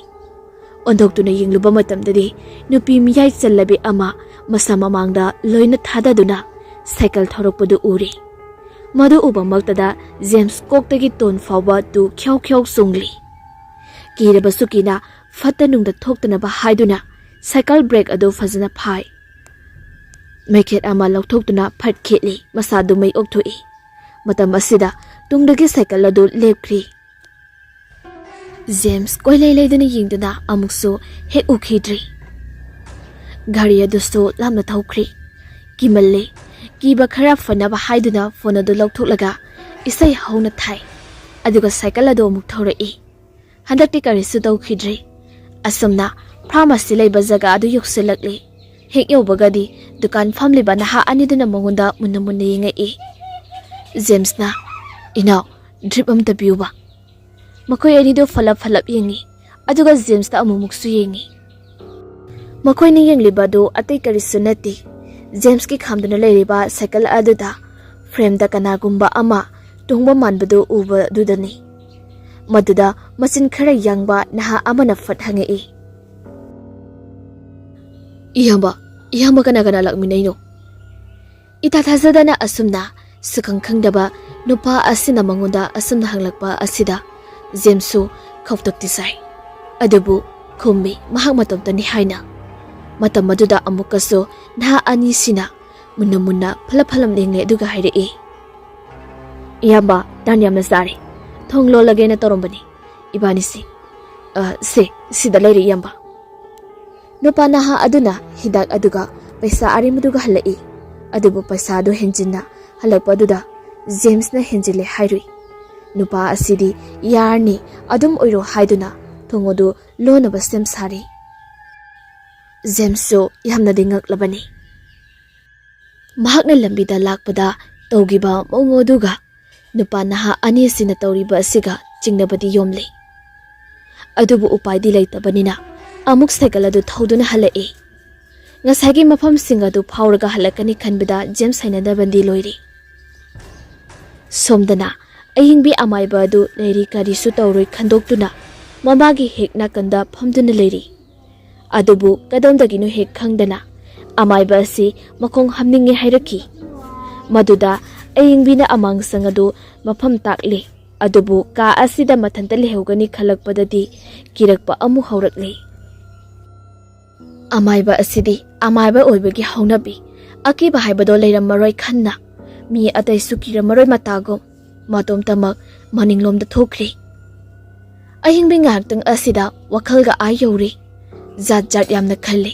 ꯑꯣꯟꯊꯣꯛꯇꯨꯅ ꯌꯦꯡꯂꯨꯕ ꯃꯇꯝꯗꯗꯤ ꯅꯨꯄꯤ ꯃꯤꯌꯥꯏ ꯆꯜꯂꯕꯤ ꯑꯃ ꯃꯁꯥ ꯃꯃꯥꯡꯗ ꯂꯣꯏꯅ ꯊꯥꯗꯗꯨꯅ ꯁꯥꯏꯀꯜ ꯊꯧꯔꯛꯄꯗꯨ ꯎꯔꯦ꯫ ꯃꯗꯨ ꯎꯕꯃꯛꯇꯗ ꯖꯦꯝꯁ ꯀꯣꯛꯇꯒꯤ ꯇꯣꯟ ꯐꯥꯎꯕ ꯇꯨ ꯈ꯭ꯌꯥꯎ ꯈ꯭ꯌꯥꯎ ꯆꯣꯡꯂꯤ꯫ ꯀꯤꯔꯕꯁꯨ ꯀꯤꯅ ꯐꯠꯇ ꯅꯨꯡꯗ ꯊꯣꯛꯇꯅꯕ ꯍꯥꯏꯗꯨꯅ ꯁꯥꯏꯀꯜ ꯕ꯭ꯔꯦꯛ ꯑꯗꯨ ꯐꯖꯅ ꯐꯥꯏ꯫ ꯃꯩꯈꯦꯠ ꯑꯃ ꯂꯧꯊꯣꯛꯇꯨꯅ ꯐꯠ ꯈꯦꯠꯂꯤ, ꯃꯁꯥꯗꯨ ꯃꯩ ꯑꯣꯛꯊꯣꯛꯏ꯫ ꯃꯇꯝ ꯑꯁꯤꯗ ꯇꯨꯡꯗꯒꯤ ꯁꯥꯏꯀꯜ ꯑꯗꯨ ꯂꯦꯞꯈ꯭ꯔꯤ꯫ ꯖꯦꯝꯁ ꯀꯣꯏꯂꯩ ꯂꯩꯗꯨꯅ ꯌꯦꯡꯗꯨꯅ ꯑꯃꯨꯛꯁꯨ ꯍꯦꯛ ꯎꯈꯤꯗ꯭ꯔꯤ꯫ ꯒꯥꯔꯤ ꯑꯗꯨꯁꯨ ꯂꯥꯞꯅ ꯊꯧꯈ꯭ꯔꯤ꯫ ꯀꯤꯃꯜꯂꯦ꯫ ꯀꯤꯕ ꯈꯔ ꯐꯅꯕ ꯍꯥꯏꯗꯨꯅ ꯐꯣꯟ ꯑꯗꯨ ꯂꯧꯊꯣꯛꯂꯒ ꯏꯁꯩ ꯍꯧꯅ ꯊꯥꯏ꯫ ꯑꯗꯨꯒ ꯁꯥꯏꯀꯜ ꯑꯗꯨ ꯑꯃꯨꯛ ꯊꯧꯔꯛꯏ꯫ ꯍꯟꯗꯛꯇꯤ ꯀꯔꯤꯁꯨ ꯇꯧꯈꯤꯗ꯭ꯔꯤ꯫ ꯑꯁꯨꯝꯅ ꯐꯥꯔꯃꯥꯁꯤ ꯂꯩꯕ ꯖꯒꯥ ꯑꯗꯨ ꯌꯧꯁꯤꯜꯂꯛꯂꯤ꯫ ꯍꯦꯛ ꯌꯧꯕꯒꯗꯤ ꯗꯨꯀꯥꯟ ꯐꯝꯂꯤꯕ ꯅꯍꯥ ꯑꯅꯤꯗꯨꯅ ꯃꯉꯣꯟꯗ ꯃꯨꯟꯅ ꯃꯨꯟꯅ ꯌꯦꯡꯉꯛꯏ꯫ ꯖꯦꯝꯁꯅ, "ꯏꯅꯥꯎ, ꯗ꯭ꯔꯤꯞ ꯑꯃꯇ ꯄꯤꯌꯨꯕ?" ꯃꯈꯣꯏ ꯑꯅꯤꯗꯨ ꯐꯂꯞ ꯐꯂꯞ ꯌꯦꯡꯉꯤ, ꯑꯗꯨꯒ ꯖꯦꯝꯁꯇ ꯑꯃꯨꯛꯃꯨꯛꯁꯨ ꯌꯦꯡꯉꯤ꯫ ꯃꯈꯣꯏꯅ ꯌꯦꯡꯂꯤꯕ ꯑꯗꯨ ꯑꯇꯩ ꯀꯔꯤꯁꯨ ꯅꯠꯇꯦ, ꯖꯦꯝꯁꯀꯤ ꯈꯥꯝꯗꯨꯅ ꯂꯩꯔꯤꯕ ꯁꯥꯏꯀꯜ ꯑꯗꯨꯗ ꯐ꯭ꯔꯦꯝꯗ ꯀꯅꯥꯒꯨꯝꯕ ꯑꯃ ꯇꯣꯡꯕ ꯃꯥꯟꯕꯗꯨ ꯎꯕꯗꯨꯗꯅꯤ꯫ ꯃꯗꯨꯗ ꯃꯆꯤꯟ ꯈꯔ ꯌꯥꯡꯕ ꯅꯍꯥ ꯑꯃꯅ ꯐꯠ ꯍꯪꯉꯛꯏ, "ꯏꯌꯥꯝꯕ, ꯏꯌꯥꯝꯕ ꯀꯅꯥ ꯀꯅꯥ ꯂꯥꯛꯃꯤꯟꯅꯩꯅꯣ?" ꯏꯊꯥ ꯊꯥꯖꯗꯅ ꯑꯁꯨꯝꯅ ꯁꯨꯈꯪ ꯈꯪꯗꯕ ꯅꯨꯄꯥ ꯑꯁꯤꯅ ꯃꯉꯣꯟꯗ ꯑꯁꯨꯝꯅ ꯍꯪꯂꯛꯄ ꯑꯁꯤꯗ ꯖꯦꯝꯁꯁꯨ ꯈꯧꯇꯛꯇꯤ ꯆꯥꯏ꯫ ꯑꯗꯨꯕꯨ ꯈꯨꯝꯃꯤ ꯃꯍꯥꯛ ꯃꯇꯣꯝꯇꯅꯤ ꯍꯥꯏꯅ꯫ ꯃꯇꯝ ꯑꯗꯨꯗ ꯑꯃꯨꯛꯀꯁꯨ ꯅꯍꯥ ꯑꯅꯤꯁꯤꯅ ꯃꯨꯟꯅ ꯃꯨꯟꯅ ꯐꯂꯞ ꯐꯂꯞ ꯌꯦꯡꯂꯦ, ꯑꯗꯨꯒ ꯍꯥꯏꯔꯛꯏ, "ꯏꯌꯥꯝꯕ, ꯇꯥꯟ ꯌꯥꯝꯅ ꯆꯥꯔꯦ꯫ ꯊꯣꯡ ꯂꯣꯜꯂꯒꯦꯅ ꯇꯧꯔꯝꯕꯅꯤ ꯏꯕꯥꯅꯤꯁꯤ꯫ ꯑ, ꯁꯦ, ꯁꯤꯗ ꯂꯩꯔꯦ ꯏꯌꯥꯝꯕ"꯫ ꯅꯨꯄꯥ ꯅꯍꯥ ꯑꯗꯨꯅ ꯍꯤꯗꯥꯛ ꯑꯗꯨꯒ ꯄꯩꯁꯥ ꯑꯔꯦꯝꯕꯗꯨꯒ ꯍꯜꯂꯛꯏ꯫ ꯑꯗꯨꯕꯨ ꯄꯩꯁꯥ ꯑꯗꯨ ꯍꯦꯟꯖꯤꯟꯅ ꯍꯜꯂꯛꯄ ꯑꯗꯨꯗ ꯖꯦꯝꯁꯅ ꯍꯦꯟꯖꯤꯜꯂꯦ ꯍꯥꯏꯔꯨꯏ꯫ ꯅꯨꯄꯥ ꯑꯁꯤꯗꯤ ꯌꯥꯔꯅꯤ, ꯑꯗꯨꯝ ꯑꯣꯏꯔꯣ ꯍꯥꯏꯗꯨꯅ ꯊꯣꯡ ꯑꯗꯨ ꯂꯣꯟꯅꯕ ꯁꯦꯝ ꯁꯥꯔꯤ꯫ ꯖꯦꯝꯁꯁꯨ ꯌꯥꯝꯅꯗꯤ ꯉꯛꯂꯕꯅꯤ꯫ ꯃꯍꯥꯛꯅ ꯂꯝꯕꯤꯗ ꯂꯥꯛꯄꯗ ꯇꯧꯈꯤꯕ ꯃꯑꯣꯡ ꯑꯗꯨꯒ ꯅꯨꯄꯥ ꯅꯍꯥ ꯑꯅꯤ ꯑꯁꯤꯅ ꯇꯧꯔꯤꯕ ꯑꯁꯤꯒ ꯆꯤꯡꯅꯕꯗꯤ ꯌꯣꯝꯂꯤ꯫ ꯑꯗꯨꯕꯨ ꯎꯄꯥꯏꯗꯤ ꯂꯩꯇꯕꯅꯤꯅ ꯑꯃꯨꯛ ꯁꯥꯏꯀꯜ ꯑꯗꯨ ꯊꯧꯗꯨꯅ ꯍꯜꯂꯛꯏ꯫ ꯉꯁꯥꯏꯒꯤ ꯃꯐꯝꯁꯤꯡ ꯑꯗꯨ ꯐꯥꯎꯔꯒ ꯍꯜꯂꯛꯀꯅꯤ ꯈꯟꯕꯗ ꯖꯦꯝꯁ ꯍꯩꯅꯗꯕꯗꯤ ꯂꯣꯏꯔꯦ꯫ ꯁꯣꯝꯗꯅ ꯑꯌꯤꯡꯕꯤ ꯑꯃꯥꯏꯕ ꯑꯗꯨ ꯂꯩꯔꯤ ꯀꯔꯤꯁꯨ ꯇꯧꯔꯣꯏ ꯈꯟꯗꯣꯛꯇꯨꯅ ꯃꯃꯥꯒꯤ ꯍꯦꯛ ꯅꯥꯀꯟꯗ ꯐꯝꯗꯨꯅ ꯂꯩꯔꯤ꯫ ꯑꯗꯨꯕꯨ ꯀꯗꯣꯝꯗꯒꯤꯅꯣ ꯍꯦꯛ ꯈꯪꯗꯅ ꯑꯃꯥꯏꯕ ꯑꯁꯤ ꯃꯈꯣꯡ ꯍꯥꯝꯅꯤꯡꯉꯦ ꯍꯥꯏꯔꯛꯈꯤ꯫ ꯃꯗꯨꯗ ꯑꯌꯤꯡꯕꯤꯅ ꯑꯃꯥꯡꯁꯪ ꯑꯗꯨ ꯃꯐꯝ ꯇꯥꯛꯂꯦ꯫ ꯑꯗꯨꯕꯨ ꯀꯥ ꯑꯁꯤꯗ ꯃꯊꯟꯇ ꯂꯩꯍꯧꯒꯅꯤ ꯈꯜꯂꯛꯄꯗꯗꯤ ꯀꯤꯔꯛꯄ ꯑꯃꯨꯛ ꯍꯧꯔꯛꯂꯦ꯫ ꯑꯃꯥꯏꯕ ꯑꯁꯤꯗꯤ ꯑꯃꯥꯏꯕ ꯑꯣꯏꯕꯒꯤ ꯍꯧꯅꯕꯤ, ꯑꯀꯤꯕ ꯍꯥꯏꯕꯗꯣ ꯂꯩꯔꯝꯃꯔꯣꯏ ꯈꯟꯅ ꯃꯤ ꯑꯇꯩꯁꯨ ꯀꯤꯔꯝꯃꯔꯣꯏ ꯃꯇꯥꯒꯨꯝ ꯃꯇꯣꯝꯇꯃꯛ ꯃꯅꯤꯡꯂꯣꯝꯗ ꯊꯣꯛꯈ꯭ꯔꯦ꯫ ꯑꯍꯤꯡꯕꯤ ꯉꯥꯏꯍꯥꯛꯇꯪ ꯑꯁꯤꯗ ꯋꯥꯈꯜꯒ ꯑꯥ ꯌꯧꯔꯦ꯫ ꯖꯥꯠ ꯖꯥꯠ ꯌꯥꯝꯅ ꯈꯜꯂꯦ꯫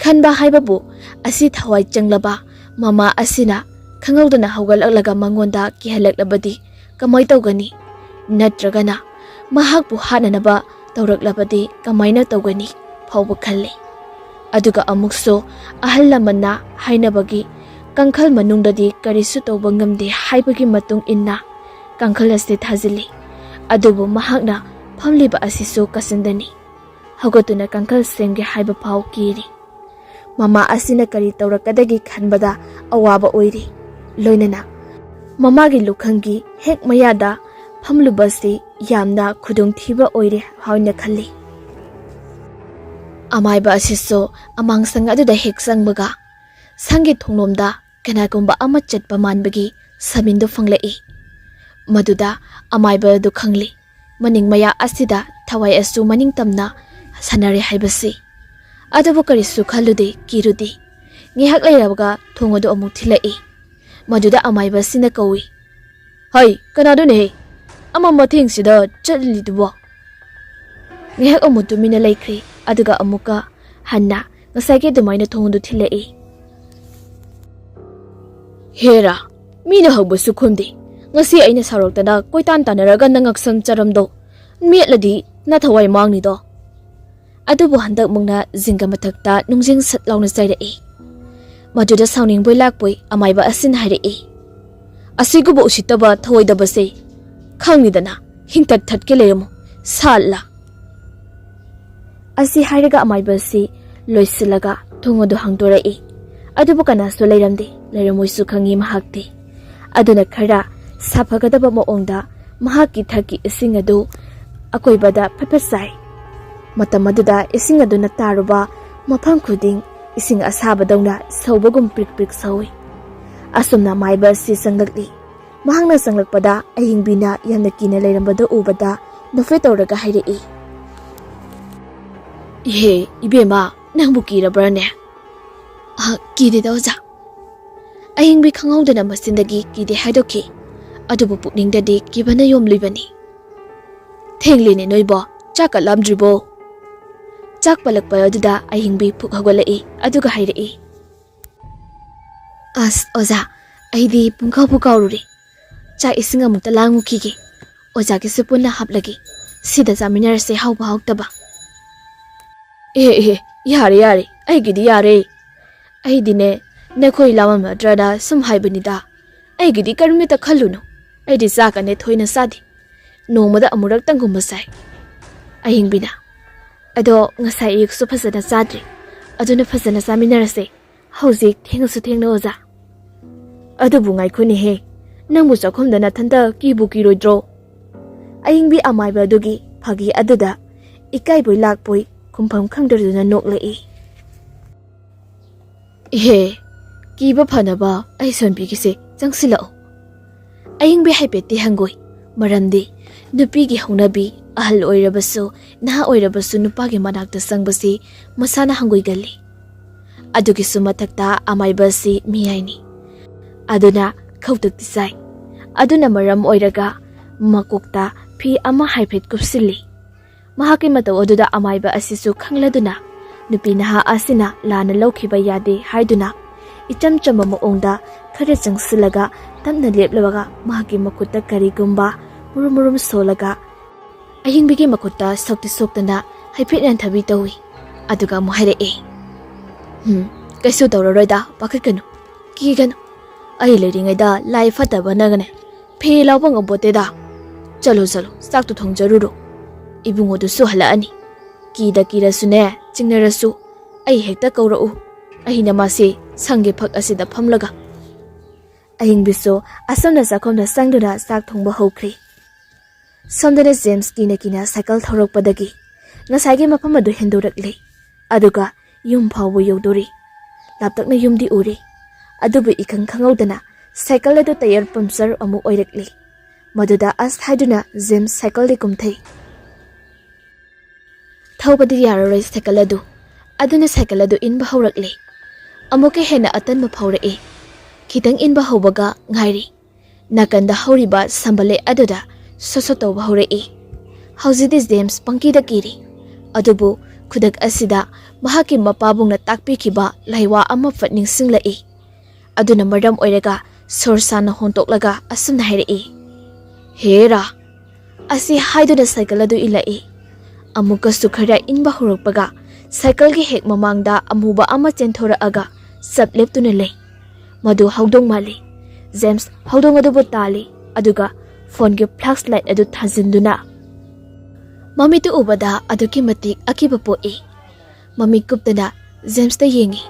ꯈꯟꯕ ꯍꯥꯏꯕꯕꯨ ꯑꯁꯤ ꯊꯋꯥꯏ ꯆꯪꯂꯕ ꯃꯃꯥ ꯑꯁꯤꯅ ꯈꯪꯍꯧꯗꯅ ꯍꯧꯒꯠꯂꯛꯂꯒ ꯃꯉꯣꯟꯗ ꯀꯤꯍꯜꯂꯛꯂꯕꯗꯤ ꯀꯃꯥꯏ ꯇꯧꯒꯅꯤ? ꯅꯠꯇ꯭ꯔꯒꯅ ꯃꯍꯥꯛꯄꯨ ꯍꯥꯠꯅꯅꯕ ꯇꯧꯔꯛꯂꯕꯗꯤ ꯀꯃꯥꯏꯅ ꯇꯧꯒꯅꯤ ꯐꯥꯎꯕ ꯈꯜꯂꯤ꯫ ꯑꯗꯨꯒ ꯑꯃꯨꯛꯁꯨ ꯑꯍꯜ ꯂꯃꯟꯅ ꯍꯥꯏꯅꯕꯒꯤ ꯀꯥꯡꯈꯜ ꯃꯅꯨꯡꯗꯗꯤ ꯀꯔꯤꯁꯨ ꯇꯧꯕ ꯉꯝꯗꯦ ꯍꯥꯏꯕꯒꯤ ꯃꯇꯨꯡ ꯏꯟꯅ ꯀꯥꯡꯈꯜ ꯑꯁꯤ ꯊꯥꯖꯤꯜꯂꯤ꯫ ꯑꯗꯨꯕꯨ ꯃꯍꯥꯛꯅ ꯐꯝꯂꯤꯕ ꯑꯁꯤꯁꯨ ꯀꯥꯆꯤꯟꯗꯅꯤ꯫ ꯍꯧꯒꯠꯇꯨꯅ ꯀꯥꯡꯈꯜ ꯁꯦꯝꯒꯦ ꯍꯥꯏꯕ ꯐꯥꯎ ꯀꯤꯔꯤ꯫ ꯃꯃꯥ ꯑꯁꯤꯅ ꯀꯔꯤ ꯇꯧꯔꯛꯀꯗꯒꯦ ꯈꯟꯕꯗ ꯑꯋꯥꯕ ꯑꯣꯏꯔꯤ꯫ ꯂꯣꯏꯅꯅ ꯃꯃꯥꯒꯤ ꯂꯨꯈꯪꯒꯤ ꯍꯦꯛ ꯃꯌꯥꯗ ꯐꯝꯂꯨꯕꯁꯤ ꯌꯥꯝꯅ ꯈꯨꯗꯣꯡꯊꯤꯕ ꯑꯣꯏꯔꯦ ꯍꯥꯏꯅ ꯈꯜꯂꯤ꯫ ꯑꯃꯥꯏꯕ ꯑꯁꯤꯁꯨ ꯑꯃꯥꯡꯁꯪ ꯑꯗꯨꯗ ꯍꯦꯛ ꯆꯪꯕꯒ ꯁꯪꯒꯤ ꯊꯣꯡꯂꯣꯝꯗ ꯀꯅꯥꯒꯨꯝꯕ ꯑꯃ ꯆꯠꯄ ꯃꯥꯟꯕꯒꯤ ꯁꯃꯤꯟꯗꯨ ꯐꯪꯂꯛꯏ꯫ ꯃꯗꯨꯗ ꯑꯃꯥꯏꯕ ꯑꯗꯨ ꯈꯪꯂꯤ꯫ ꯃꯅꯤꯡ ꯃꯌꯥ ꯑꯁꯤꯗ ꯊꯋꯥꯏ ꯑꯁꯨ ꯃꯅꯤꯡ ꯇꯝꯅ ꯁꯥꯟꯅꯔꯦ ꯍꯥꯏꯕꯁꯤ꯫ ꯑꯗꯨꯕꯨ ꯀꯔꯤꯁꯨ ꯈꯜꯂꯨꯗꯦ, ꯀꯤꯔꯨꯗꯦ꯫ ꯉꯥꯏꯍꯥꯛ ꯂꯩꯔꯕꯒ ꯊꯣꯡ ꯑꯗꯨ ꯑꯃꯨꯛ ꯊꯤꯜꯂꯛꯏ꯫ ꯃꯗꯨꯗ ꯑꯃꯥꯏꯕ ꯑꯁꯤꯅ ꯀꯧꯏ, "ꯍꯩ, ꯀꯅꯥꯗꯨꯅꯦꯍꯦ? ꯑꯃ ꯃꯊꯦꯡꯁꯤꯗ ꯆꯠꯂꯤꯗꯨꯕꯣ?" ꯉꯥꯏꯍꯥꯛ ꯑꯃꯨꯛ ꯇꯨꯃꯤꯟꯅ ꯂꯩꯈ꯭ꯔꯦ꯫ ꯑꯗꯨꯒ ꯑꯃꯨꯛꯀ ꯍꯟꯅ ꯉꯁꯥꯏꯒꯤ ꯑꯗꯨꯃꯥꯏꯅ ꯊꯣꯡꯗꯨ ꯊꯤꯜꯂꯛꯏ꯫ "ꯍꯦꯔꯥ, ꯃꯤꯅ ꯍꯧꯕꯁꯨ ꯈꯨꯝꯗꯦ꯫ ꯉꯁꯤ ꯑꯩꯅ ꯁꯥꯎꯔꯛꯇꯅ ꯀꯣꯏꯇꯥꯟ ꯇꯥꯟꯅꯔꯒ ꯅꯪ ꯉꯛꯁꯝ ꯆꯔꯝꯗꯣ ꯃꯦꯠꯂꯗꯤ ꯅꯊꯋꯥꯏ ꯃꯥꯡꯅꯤꯗꯣ"꯫ ꯑꯗꯨꯕꯨ ꯍꯟꯗꯛꯃꯨꯛꯅ ꯖꯤꯡꯒ ꯃꯊꯛꯇ ꯅꯨꯡꯖꯤꯡ ꯁꯠ ꯂꯥꯎꯅ ꯆꯥꯏꯔꯛꯏ꯫ ꯃꯗꯨꯗ ꯁꯥꯎꯅꯤꯡꯕꯣꯏ ꯂꯥꯛꯄꯣꯏ ꯑꯃꯥꯏꯕ ꯑꯁꯤꯅ ꯍꯥꯏꯔꯛꯏ, "ꯑꯁꯤꯒꯨꯝꯕ ꯎꯁꯤꯠꯇꯕ ꯊꯧꯑꯣꯏꯗꯕꯁꯦ ꯈꯪꯉꯤꯗꯅ, ꯍꯤꯡꯇꯠ ꯊꯠꯀꯦ ꯂꯩꯔꯝꯃꯣ, ꯁꯥꯠꯂꯥ"꯫ ꯑꯁꯤ ꯍꯥꯏꯔꯒ ꯑꯃꯥꯏꯕ ꯑꯁꯤ ꯂꯣꯏꯁꯤꯜꯂꯒ ꯊꯣꯡ ꯑꯗꯨ ꯍꯥꯡꯗꯣꯔꯛꯏ꯫ ꯑꯗꯨꯕꯨ ꯀꯅꯥꯁꯨ ꯂꯩꯔꯝꯗꯦ, ꯂꯩꯔꯝꯃꯣꯏꯁꯨ ꯈꯪꯉꯤ ꯃꯍꯥꯛꯇꯤ꯫ ꯑꯗꯨꯅ ꯈꯔ ꯁꯥꯐꯒꯗꯕ ꯃꯑꯣꯡꯗ ꯃꯍꯥꯛꯀꯤ ꯊꯛꯀꯤ ꯏꯁꯤꯡ ꯑꯗꯨ ꯑꯀꯣꯏꯕꯗ ꯐꯠ ꯐꯠ ꯆꯥꯏ꯫ ꯃꯇꯝ ꯑꯗꯨꯗ ꯏꯁꯤꯡ ꯑꯗꯨꯅ ꯇꯥꯔꯨꯕ ꯃꯐꯝ ꯈꯨꯗꯤꯡ ꯏꯁꯤꯡ ꯑꯁꯥꯕꯗꯧꯅ ꯁꯧꯕꯒꯨꯝ ꯄ꯭ꯔꯤꯛ ꯄ꯭ꯔꯤꯛ ꯁꯧꯏ꯫ ꯑꯁꯨꯝꯅ ꯑꯃꯥꯏꯕ ꯑꯁꯤ ꯆꯪꯂꯛꯂꯤ꯫ ꯃꯍꯥꯛꯅ ꯆꯪꯂꯛꯄꯗ ꯑꯍꯤꯡꯕꯤꯅ ꯌꯥꯝꯅ ꯀꯤꯅ ꯂꯩꯔꯝꯕꯗꯨ ꯎꯕꯗ ꯅꯣꯛꯐꯦꯠ ꯇꯧꯔꯒ ꯍꯥꯏꯔꯛꯏ, "ꯏꯍꯦ, ꯏꯕꯦꯝꯃ, ꯅꯪꯕꯨ ꯀꯤꯔꯕ꯭ꯔꯅꯦ?" "ꯑ, ꯀꯤꯗꯦꯗ, ꯑꯣꯖꯥ"꯫ ꯑꯍꯤꯡꯕꯤ ꯈꯪꯍꯧꯗꯅ ꯃꯆꯤꯟꯗꯒꯤ "ꯀꯤꯗꯦ" ꯍꯥꯏꯗꯣꯛꯈꯤ꯫ ꯑꯗꯨꯕꯨ ꯄꯨꯛꯅꯤꯡꯗꯗꯤ ꯀꯤꯕꯅ ꯌꯣꯝꯂꯤꯕꯅꯤ꯫ "ꯊꯦꯡꯂꯦꯅꯦ ꯅꯣꯏꯕꯣ, ꯆꯥꯛꯀ ꯂꯥꯝꯗ꯭ꯔꯤꯕꯣ?" ꯆꯥꯛ ꯄꯜꯂꯛꯄ ꯑꯗꯨꯗ ꯑꯍꯤꯡꯕꯤ ꯐꯨꯛ ꯍꯧꯒꯠꯂꯛꯏ, ꯑꯗꯨꯒ ꯍꯥꯏꯔꯛꯏ, "ꯑꯁ, ꯑꯣꯖꯥ, ꯑꯩꯗꯤ ꯄꯨꯡꯀꯥꯎꯕꯨ ꯀꯥꯎꯔꯨꯔꯦ꯫ ꯆꯥꯛ ꯏꯁꯤꯡ ꯑꯃꯨꯛꯇ ꯂꯥꯡꯉꯨꯈꯤꯒꯦ꯫ ꯑꯣꯖꯥꯒꯤꯁꯨ ꯄꯨꯟꯅ ꯍꯥꯞꯂꯒꯦ꯫ ꯁꯤꯗ ꯆꯥꯃꯤꯟꯅꯔꯁꯦ, ꯍꯥꯎꯕ ꯍꯥꯎꯇꯕ"꯫ "ꯑꯦ, ꯑꯦ, ꯌꯥꯔꯦ, ꯌꯥꯔꯦ, ꯑꯩꯒꯤꯗꯤ ꯌꯥꯔꯦ꯫ ꯑꯩꯗꯤꯅꯦ, ꯅꯈꯣꯏ ꯂꯥꯝꯃꯝꯃꯗ꯭ꯔꯅ ꯁꯨꯝ ꯍꯥꯏꯕꯅꯤꯗ꯫ ꯑꯩꯒꯤꯗꯤ ꯀꯔꯤꯝꯇ ꯈꯜꯂꯨꯅꯨ꯫ ꯑꯩꯗꯤ ꯆꯥꯛꯀꯅꯦ ꯊꯣꯏꯅ ꯆꯥꯗꯦ꯫ ꯅꯣꯡꯃꯗ ꯑꯃꯨꯔꯛꯇꯪꯒꯨꯝꯕ ꯆꯥꯏ"꯫ ꯑꯍꯤꯡꯕꯤꯅ, "ꯑꯗꯣ ꯉꯁꯥꯏ ꯑꯌꯨꯛꯁꯨ ꯐꯖꯅ ꯆꯥꯗ꯭ꯔꯤ꯫ ꯑꯗꯨꯅ ꯐꯖꯅ ꯆꯥꯃꯤꯟꯅꯔꯁꯦ꯫ ꯍꯧꯖꯤꯛ ꯊꯦꯡꯉꯁꯨ ꯊꯦꯡꯅ, ꯑꯣꯖꯥ"꯫ "ꯑꯗꯨꯕꯨ ꯉꯥꯏꯈꯣꯅꯦꯍꯦ, ꯅꯪꯕꯨ ꯆꯥꯛꯈꯨꯝꯗ ꯅꯊꯟꯇ ꯀꯤꯕꯨ ꯀꯤꯔꯣꯏꯗ꯭ꯔꯣ?" ꯑꯏꯪꯕꯤ ꯑꯃꯥꯏꯕ ꯑꯗꯨꯒꯤ ꯐꯥꯒꯤ ꯑꯗꯨꯗ ꯏꯀꯥꯏꯕꯣꯏ ꯂꯥꯛꯄꯣꯏ ꯈꯨꯝꯐꯝ ꯈꯪꯗꯗꯨꯅ ꯅꯣꯛꯂꯛꯏ꯫ "ꯏꯍꯦ, ꯀꯤꯕ ꯐꯅꯕ ꯑꯩ ꯁꯣꯟꯕꯤꯒꯦꯁꯦ, ꯆꯪꯁꯤꯜꯂꯛꯎ"꯫ ꯑꯏꯪꯕꯤ ꯍꯥꯏꯐꯦꯠꯇꯤ ꯍꯪꯒꯣꯏ, ꯃꯔꯝꯗꯤ ꯅꯨꯄꯤꯒꯤ ꯍꯧꯅꯕꯤ ꯑꯍꯜ ꯑꯣꯏꯔꯕꯁꯨ ꯅꯍꯥ ꯑꯣꯏꯔꯕꯁꯨ ꯅꯨꯄꯥꯒꯤ ꯃꯅꯥꯛꯇ ꯆꯪꯕꯁꯤ ꯃꯁꯥꯅ ꯍꯪꯒꯣꯏꯒꯜꯂꯤ꯫ ꯑꯗꯨꯒꯤꯁꯨ ꯃꯊꯛꯇ ꯑꯃꯥꯏꯕ ꯑꯁꯤ ꯃꯤꯌꯥꯏꯅꯤ꯫ ꯑꯗꯨꯅ ꯈꯧꯇꯛꯇꯤ ꯆꯥꯏ꯫ ꯑꯗꯨꯅ ꯃꯔꯝ ꯑꯣꯏꯔꯒ ꯃꯀꯣꯛꯇ ꯐꯤ ꯑꯃ ꯍꯥꯏꯐꯦꯠ ꯀꯨꯞꯁꯤꯜꯂꯤ꯫ ꯃꯍꯥꯛꯀꯤ ꯃꯇꯧ ꯑꯗꯨꯗ ꯑꯃꯥꯏꯕ ꯑꯁꯤꯁꯨ ꯈꯪꯂꯗꯨꯅ ꯅꯨꯄꯤ ꯅꯍꯥ ꯑꯁꯤꯅ ꯂꯥꯟꯅ ꯂꯧꯈꯤꯕ ꯌꯥꯗꯦ ꯍꯥꯏꯗꯨꯅ ꯏꯆꯝ ꯆꯝꯕ ꯃꯑꯣꯡꯗ ꯈꯔ ꯆꯪꯁꯤꯜꯂꯒ ꯇꯞꯅ ꯂꯦꯞꯂꯒ ꯃꯍꯥꯛꯀꯤ ꯃꯈꯨꯠꯇ ꯀꯔꯤꯒꯨꯝꯕ ꯃꯨꯔꯨꯝ ꯃꯨꯔꯨꯝ ꯁꯣꯜꯂꯒ ꯑꯍꯤꯡꯕꯤꯒꯤ ꯃꯈꯨꯠꯇ ꯁꯣꯛꯇꯤ ꯁꯣꯛꯇꯅ ꯍꯥꯏꯐꯦꯠ ꯌꯥꯟꯊꯕꯤ ꯇꯧꯏ꯫ ꯑꯗꯨꯒ ꯑꯃꯨꯛ ꯍꯥꯏꯔꯛꯑꯦ, "ꯎꯝ, ꯀꯩꯁꯨ ꯇꯧꯔꯔꯣꯏꯗ, ꯄꯥꯈꯠꯀꯅꯨ, ꯀꯤꯒꯅꯨ꯫ ꯑꯩ ꯂꯩꯔꯤꯉꯩꯗ ꯂꯥꯏ ꯐꯠꯇꯕꯅꯒꯅꯦ ꯐꯦ ꯂꯥꯎꯕ ꯉꯝꯄꯣꯠꯇꯦꯗ꯫ ꯆꯠꯂꯣ, ꯆꯠꯂꯣ, ꯆꯥꯛꯇꯨ ꯊꯣꯡꯖꯔꯨꯔꯣ꯫ ꯏꯕꯨꯡꯉꯣꯗꯨꯁꯨ ꯍꯜꯂꯛꯑꯅꯤ꯫ ꯀꯤꯗ ꯀꯤꯔꯁꯨꯅꯦ, ꯆꯤꯡꯅꯔꯁꯨ ꯑꯩ ꯍꯦꯛꯇ ꯀꯧꯔꯛꯎ꯫ ꯑꯩꯅ ꯃꯥꯁꯦ ꯁꯪꯒꯤ ꯐꯛ ꯑꯁꯤꯗ ꯐꯝꯂꯒ"꯫ ꯑꯍꯤꯡꯕꯤꯁꯨ ꯑꯁꯨꯝꯅ ꯆꯥꯛꯈꯨꯝꯗ ꯆꯪꯗꯨꯅ ꯆꯥꯛ ꯊꯣꯡꯕ ꯍꯧꯈ꯭ꯔꯦ꯫ ꯁꯣꯝꯗꯅ ꯖꯦꯝꯁ ꯀꯤꯅ ꯀꯤꯅ ꯁꯥꯏꯀꯜ ꯊꯧꯔꯛꯄꯗꯒꯤ ꯉꯁꯥꯏꯒꯤ ꯃꯐꯝ ꯑꯗꯨ ꯍꯦꯟꯗꯣꯔꯛꯂꯦ, ꯑꯗꯨꯒ ꯌꯨꯝ ꯐꯥꯎꯕ ꯌꯧꯗꯣꯔꯤ꯫ ꯂꯥꯞꯇꯛꯅ ꯌꯨꯝꯗꯤ ꯎꯔꯦ, ꯑꯗꯨꯕꯨ ꯏꯈꯪ ꯈꯪꯍꯧꯗꯅ ꯁꯥꯏꯀꯜ ꯑꯗꯨ ꯇꯌꯔ ꯄꯝꯆꯔ ꯑꯃꯨꯛ ꯑꯣꯏꯔꯛꯂꯦ꯫ ꯃꯗꯨꯗ ꯑꯁ ꯍꯥꯏꯗꯨꯅ ꯖꯦꯝꯁ ꯁꯥꯏꯀꯜꯗꯤ ꯀꯨꯝꯊꯩ꯫ ꯊꯧꯕꯗꯤ ꯌꯥꯔꯔꯣꯏ ꯁꯥꯏꯀꯜ ꯑꯗꯨ꯫ ꯑꯗꯨꯅ ꯁꯥꯏꯀꯜ ꯑꯗꯨ ꯏꯟꯕ ꯍꯧꯔꯛꯂꯦ꯫ ꯑꯃꯨꯛꯀ ꯍꯦꯟꯅ ꯑꯇꯟꯕ ꯐꯥꯎꯔꯛꯏ꯫ ꯈꯤꯇꯪ ꯏꯟꯕ ꯍꯧꯕꯒ ꯉꯥꯏꯔꯤ꯫ ꯅꯥꯀꯟꯗ ꯍꯧꯔꯤꯕ ꯁꯝꯕꯂꯦ ꯑꯗꯨꯗ ꯁꯣꯠ ꯁꯣꯠ ꯇꯧꯕ ꯍꯧꯔꯛꯏ꯫ ꯍꯧꯖꯤꯛꯇꯤ ꯖꯦꯝꯁ ꯄꯪꯀꯤꯗ ꯀꯤꯔꯤ꯫ ꯑꯗꯨꯕꯨ ꯈꯨꯗꯛ ꯑꯁꯤꯗ ꯃꯍꯥꯛꯀꯤ ꯃꯄꯥꯕꯨꯡꯅ ꯇꯥꯛꯄꯤꯈꯤꯕ ꯂꯥꯏꯋꯥ ꯑꯃ ꯐꯠ ꯅꯤꯡꯁꯤꯡꯂꯛꯏ꯫ ꯑꯗꯨꯅ ꯃꯔꯝ ꯑꯣꯏꯔꯒ ꯁꯣꯔ ꯁꯥꯅ ꯍꯣꯟꯇꯣꯛꯂꯒ ꯑꯁꯨꯝꯅ ꯍꯥꯏꯔꯛꯏ, "ꯍꯦꯔꯥ!" ꯑꯁꯤ ꯍꯥꯏꯗꯨꯅ ꯁꯥꯏꯀꯜ ꯑꯗꯨ ꯏꯜꯂꯛꯏ꯫ ꯑꯃꯨꯛꯀꯁꯨ ꯈꯔ ꯏꯟꯕ ꯍꯧꯔꯛꯄꯒ ꯁꯥꯏꯀꯜꯒꯤ ꯍꯦꯛ ꯃꯃꯥꯡꯗ ꯑꯃꯨꯕ ꯑꯃ ꯆꯦꯟꯊꯣꯔꯛꯑꯒ ꯆꯞ ꯂꯦꯞꯇꯨꯅ ꯂꯩ꯫ ꯃꯗꯨ ꯍꯧꯗꯣꯡ ꯃꯥꯜꯂꯤ꯫ ꯖꯦꯝꯁ ꯍꯧꯗꯣꯡ ꯑꯗꯨꯕꯨ ꯇꯥꯜꯂꯤ, ꯑꯗꯨꯒ ꯐꯣꯟꯒꯤ ꯐ꯭ꯂꯥꯁ ꯂꯥꯏꯠ ꯑꯗꯨ ꯊꯥꯟꯖꯤꯟꯗꯨꯅ ꯃꯃꯤꯠꯇꯨ ꯎꯕꯗ ꯑꯗꯨꯛꯀꯤ ꯃꯇꯤꯛ ꯑꯀꯤꯕ ꯄꯣꯛꯏ꯫ ꯃꯃꯤꯠ ꯀꯨꯞꯇꯅ ꯖꯦꯝꯁꯇ ꯌꯦꯡꯉꯤ꯫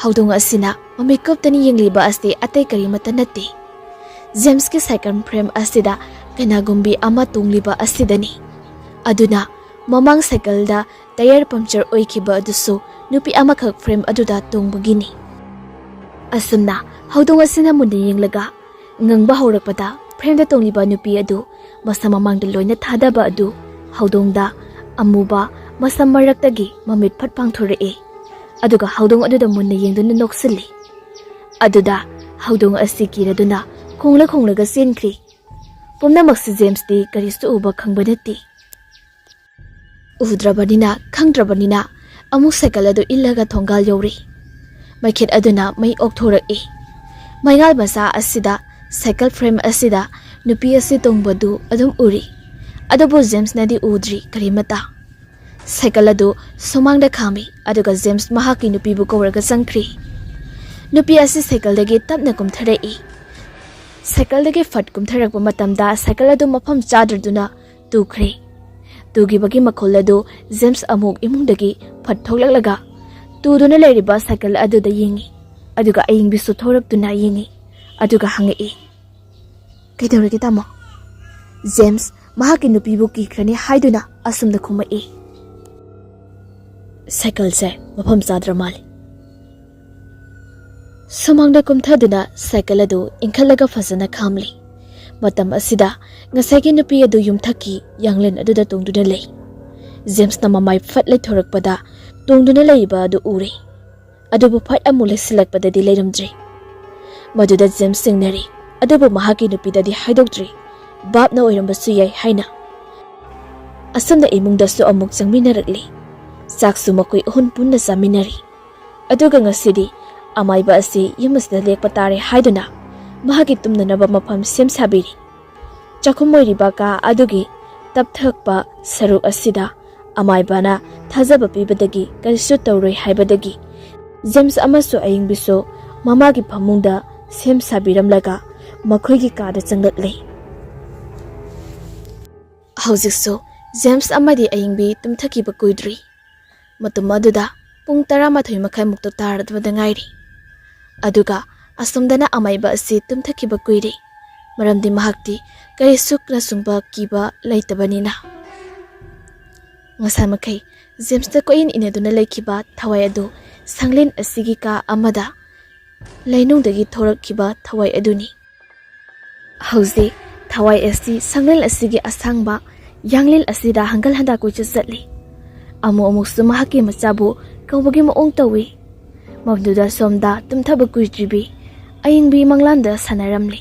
ꯍꯧꯗꯣꯡ ꯑꯁꯤꯅ ꯃꯃꯤꯠ ꯀꯨꯞꯇꯅ ꯌꯦꯡꯂꯤꯕ ꯑꯁꯤ ꯑꯇꯩ ꯀꯔꯤꯃꯠꯇ ꯅꯠꯇꯦ꯫ ꯖꯦꯝꯁꯀꯤ ꯁꯥꯏꯀꯜ ꯐ꯭ꯔꯦꯝ ꯑꯁꯤꯗ ꯀꯅꯥꯒꯨꯝꯕꯤ ꯑꯃ ꯇꯣꯡꯂꯤꯕ ꯑꯁꯤꯗꯅꯤ꯫ ꯑꯗꯨꯅ ꯃꯃꯥꯡ ꯁꯥꯏꯀꯜꯗ ꯇꯌꯔ ꯄꯝꯆꯔ ꯑꯣꯏꯈꯤꯕ ꯑꯗꯨꯁꯨ ꯅꯨꯄꯤ ꯑꯃꯈꯛ ꯐ꯭ꯔꯦꯝ ꯑꯗꯨꯗ ꯇꯣꯡꯕꯒꯤꯅꯤ꯫ ꯑꯁꯨꯝꯅ ꯍꯧꯗꯣꯡ ꯑꯁꯤꯅ ꯃꯨꯟꯅ ꯌꯦꯡꯂꯒ ꯉꯪꯕ ꯍꯧꯔꯛꯄꯗ ꯐ꯭ꯔꯦꯝꯗ ꯇꯣꯡꯂꯤꯕ ꯅꯨꯄꯤ ꯑꯗꯨ ꯃꯁꯝ ꯃꯃꯥꯡꯗ ꯂꯣꯏꯅ ꯊꯥꯗꯕ ꯑꯗꯨ ꯍꯧꯗꯣꯡꯗ ꯑꯃꯨꯕ ꯃꯁꯝ ꯃꯔꯛꯇꯒꯤ ꯃꯃꯤꯠ ꯐꯠ ꯄꯥꯡꯊꯣꯔꯛꯏ꯫ ꯑꯗꯨꯒ ꯍꯧꯗꯣꯡ ꯑꯗꯨꯗ ꯃꯨꯟꯅ ꯌꯦꯡꯗꯨꯅ ꯅꯣꯛꯁꯤꯜꯂꯤ꯫ ꯑꯗꯨꯗ ꯍꯧꯗꯣꯡ ꯑꯁꯤ ꯀꯤꯔꯗꯨꯅ ꯈꯣꯡꯂ ꯈꯣꯡꯂꯒ ꯆꯦꯟꯈ꯭ꯔꯤ꯫ ꯄꯨꯝꯅꯃꯛꯁꯤ ꯖꯦꯝꯁꯇꯤ ꯀꯔꯤꯁꯨ ꯎꯕ ꯈꯪꯕ ꯅꯠꯇꯦ꯫ ꯎꯗ꯭ꯔꯕꯅꯤꯅ, ꯈꯪꯗ꯭ꯔꯕꯅꯤꯅ ꯑꯃꯨꯛ ꯁꯥꯏꯀꯜ ꯑꯗꯨ ꯏꯜꯂꯒ ꯊꯣꯡꯒꯥꯜ ꯌꯧꯔꯤ꯫ ꯃꯩꯈꯦꯠ ꯑꯗꯨꯅ ꯃꯩ ꯑꯣꯛꯊꯣꯔꯛꯏ꯫ ꯃꯩꯉꯥꯜ ꯃꯆꯥ ꯑꯁꯤꯗ ꯁꯥꯏꯀꯜ ꯐ꯭ꯔꯦꯝ ꯑꯁꯤꯗ ꯅꯨꯄꯤ ꯑꯁꯤ ꯇꯣꯡꯕꯗꯨ ꯑꯗꯨꯝ ꯎꯔꯤ꯫ ꯑꯗꯨꯕꯨ ꯖꯦꯝꯁꯅꯗꯤ ꯎꯗ꯭ꯔꯤ ꯀꯔꯤꯃꯠꯇ꯫ ꯁꯥꯏꯀꯜ ꯑꯗꯨ ꯁꯨꯃꯥꯡꯗ ꯈꯥꯝꯃꯤ, ꯑꯗꯨꯒ ꯖꯦꯝꯁ ꯃꯍꯥꯛꯀꯤ ꯅꯨꯄꯤꯕꯨ ꯀꯧꯔꯒ ꯆꯪꯈ꯭ꯔꯤ꯫ ꯅꯨꯄꯤ ꯑꯁꯤ ꯁꯥꯏꯀꯜꯗꯒꯤ ꯇꯞꯅ ꯀꯨꯝꯊꯔꯛꯏ꯫ ꯁꯥꯏꯀꯜꯗꯒꯤ ꯐꯠ ꯀꯨꯝꯊꯔꯛꯄ ꯃꯇꯝꯗ ꯁꯥꯏꯀꯜ ꯑꯗꯨ ꯃꯐꯝ ꯆꯥꯗ꯭ꯔꯗꯨꯅ ꯇꯨꯈ꯭ꯔꯦ꯫ ꯇꯨꯈꯤꯕꯒꯤ ꯃꯈꯣꯜ ꯑꯗꯨ ꯖꯦꯝꯁ ꯑꯃꯨꯛ ꯏꯃꯨꯡꯗꯒꯤ ꯐꯠ ꯊꯣꯛꯂꯛꯂꯒ ꯇꯨꯗꯨꯅ ꯂꯩꯔꯤꯕ ꯁꯥꯏꯀꯜ ꯑꯗꯨꯗ ꯌꯦꯡꯉꯤ꯫ ꯑꯗꯨꯒ ꯑꯌꯤꯡꯕꯤꯁꯨ ꯊꯣꯔꯛꯇꯨꯅ ꯌꯦꯡꯉꯤ꯫ ꯑꯗꯨꯒ ꯍꯪꯉꯛꯏ, "ꯀꯩꯗꯧꯔꯒꯦ, ꯇꯥꯃꯣ?" ꯖꯦꯝꯁ ꯃꯍꯥꯛꯀꯤ ꯅꯨꯄꯤꯕꯨ ꯀꯤꯈ꯭ꯔꯅꯤ ꯍꯥꯏꯗꯨꯅ ꯑꯁꯨꯝꯅ ꯈꯨꯝꯃꯛꯏ, "ꯁꯥꯏꯀꯜꯁꯦ ꯃꯐꯝ ꯆꯥꯗ꯭ꯔ ꯃꯥꯜꯂꯤ"꯫ ꯁꯨꯃꯥꯡꯗ ꯀꯨꯝꯊꯗꯨꯅ ꯁꯥꯏꯀꯜ ꯑꯗꯨ ꯏꯟꯈꯠꯂꯒ ꯐꯖꯅ ꯈꯥꯝꯂꯤ꯫ ꯃꯇꯝ ꯑꯁꯤꯗ ꯉꯁꯥꯏꯒꯤ ꯅꯨꯄꯤ ꯑꯗꯨ ꯌꯨꯝꯊꯛꯀꯤ ꯌꯥꯡꯂꯦꯟ ꯑꯗꯨꯗ ꯇꯣꯡꯗꯨꯅ ꯂꯩ꯫ ꯖꯦꯝꯁꯅ ꯃꯃꯥꯏ ꯐꯠ ꯂꯩꯊꯣꯔꯛꯄꯗ ꯇꯣꯡꯗꯨꯅ ꯂꯩꯔꯤꯕ ꯑꯗꯨ ꯎꯔꯦ꯫ ꯑꯗꯨꯕꯨ ꯐꯠ ꯑꯃꯨꯛ ꯂꯩꯁꯤꯜꯂꯛꯄꯗꯗꯤ ꯂꯩꯔꯝꯗ꯭ꯔꯦ꯫ ꯃꯗꯨꯗ ꯖꯦꯝꯁ ꯆꯤꯡꯅꯔꯤ, ꯑꯗꯨꯕꯨ ꯃꯍꯥꯛꯀꯤ ꯅꯨꯄꯤꯗꯗꯤ ꯍꯥꯏꯗꯣꯛꯇ꯭ꯔꯤ꯫ ꯚꯥꯞꯅ ꯑꯣꯏꯔꯝꯕꯁꯨ ꯌꯥꯏ ꯍꯥꯏꯅ꯫ ꯑꯁꯨꯝꯅ ꯏꯃꯨꯡꯗꯁꯨ ꯑꯃꯨꯛ ꯆꯪꯃꯤꯟꯅꯔꯛꯂꯤ꯫ ꯆꯥꯛꯁꯨ ꯃꯈꯣꯏ ꯑꯍꯨꯝ ꯄꯨꯟꯅ ꯆꯥꯃꯤꯟꯅꯔꯤ꯫ ꯑꯗꯨꯒ ꯉꯁꯤꯗꯤ ꯑꯃꯥꯏꯕ ꯑꯁꯤ ꯌꯨꯝ ꯑꯁꯤꯗ ꯂꯦꯛꯄ ꯇꯥꯔꯦ ꯍꯥꯏꯗꯨꯅ ꯃꯍꯥꯛꯀꯤ ꯇꯨꯝꯅꯅꯕ ꯃꯐꯝ ꯁꯦꯝ ꯁꯥꯕꯤꯔꯤ꯫ ꯆꯥꯛꯈꯨꯝ ꯑꯣꯏꯔꯤꯕ ꯀꯥ ꯑꯗꯨꯒꯤ ꯇꯞꯊꯛꯄ ꯁꯔꯨꯛ ꯑꯁꯤꯗ ꯑꯃꯥꯏꯕꯅ ꯊꯥꯖꯕ ꯄꯤꯕꯗꯒꯤ ꯀꯔꯤꯁꯨ ꯇꯧꯔꯣꯏ ꯍꯥꯏꯕꯗꯒꯤ ꯖꯦꯝꯁ ꯑꯃꯁꯨ ꯑꯌꯤꯡꯕꯤꯁꯨ ꯃꯃꯥꯒꯤ ꯐꯃꯨꯡꯗ ꯁꯦꯝ ꯁꯥꯕꯤꯔꯝꯂꯒ ꯃꯈꯣꯏꯒꯤ ꯀꯥꯗ ꯆꯪꯂꯛꯂꯦ꯫ ꯍꯧꯖꯤꯛꯁꯨ ꯖꯦꯝꯁ ꯑꯃꯗꯤ ꯑꯌꯤꯡꯕꯤ ꯇꯨꯝꯊꯈꯤꯕ ꯀꯨꯏꯗ꯭ꯔꯤ꯫ ꯃꯇꯝ ꯑꯗꯨꯗ ꯄꯨꯡ ꯇꯔꯥꯃꯥꯊꯣꯏ ꯃꯈꯥꯏꯃꯨꯛꯇ ꯇꯥꯔꯕꯗ ꯉꯥꯏꯔꯤ꯫ ꯑꯗꯨꯒ ꯑꯁꯣꯝꯗꯅ ꯑꯃꯥꯏꯕ ꯑꯁꯤ ꯇꯨꯝꯊꯈꯤꯕ ꯀꯨꯏꯔꯦ, ꯃꯔꯝꯗꯤ ꯃꯍꯥꯛꯇꯤ ꯀꯔꯤꯁꯨ ꯅꯆꯨꯡꯕ ꯀꯤꯕ ꯂꯩꯇꯕꯅꯤꯅ꯫ ꯉꯁꯥꯏ ꯃꯈꯩ ꯖꯦꯝꯁꯇ ꯀꯣꯏꯏꯟ ꯏꯟꯅꯗꯨꯅ ꯂꯩꯈꯤꯕ ꯊꯋꯥꯏ ꯑꯗꯨ ꯁꯪꯂꯦꯟ ꯑꯁꯤꯒꯤ ꯀꯥ ꯑꯃꯗ ꯂꯩꯅꯨꯡꯗꯒꯤ ꯊꯣꯔꯛꯈꯤꯕ ꯊꯋꯥꯏ ꯑꯗꯨꯅꯤ꯫ ꯍꯧꯖꯤꯛ ꯊꯋꯥꯏ ꯑꯁꯤ ꯁꯪꯂꯦꯟ ꯑꯁꯤꯒꯤ ꯑꯁꯥꯡꯕ ꯌꯥꯡꯂꯦꯟ ꯑꯁꯤꯗ ꯍꯪꯒꯜ ꯍꯟꯗꯥ ꯀꯣꯏꯆꯠ ꯆꯠꯂꯤ꯫ ꯑꯃꯨꯛ ꯑꯃꯨꯛꯁꯨ ꯃꯍꯥꯛꯀꯤ ꯃꯆꯥꯕꯨ ꯀꯧꯕꯒꯤ ꯃꯑꯣꯡ ꯇꯧꯏ꯫ ꯃꯗꯨꯗ ꯁꯣꯝꯗ ꯇꯨꯝꯊꯕ ꯀꯨꯏꯗ꯭ꯔꯤꯕꯤ ꯑꯌꯤꯡꯕꯤ ꯃꯪꯂꯥꯟꯗ ꯁꯥꯟꯅꯔꯝꯂꯤ꯫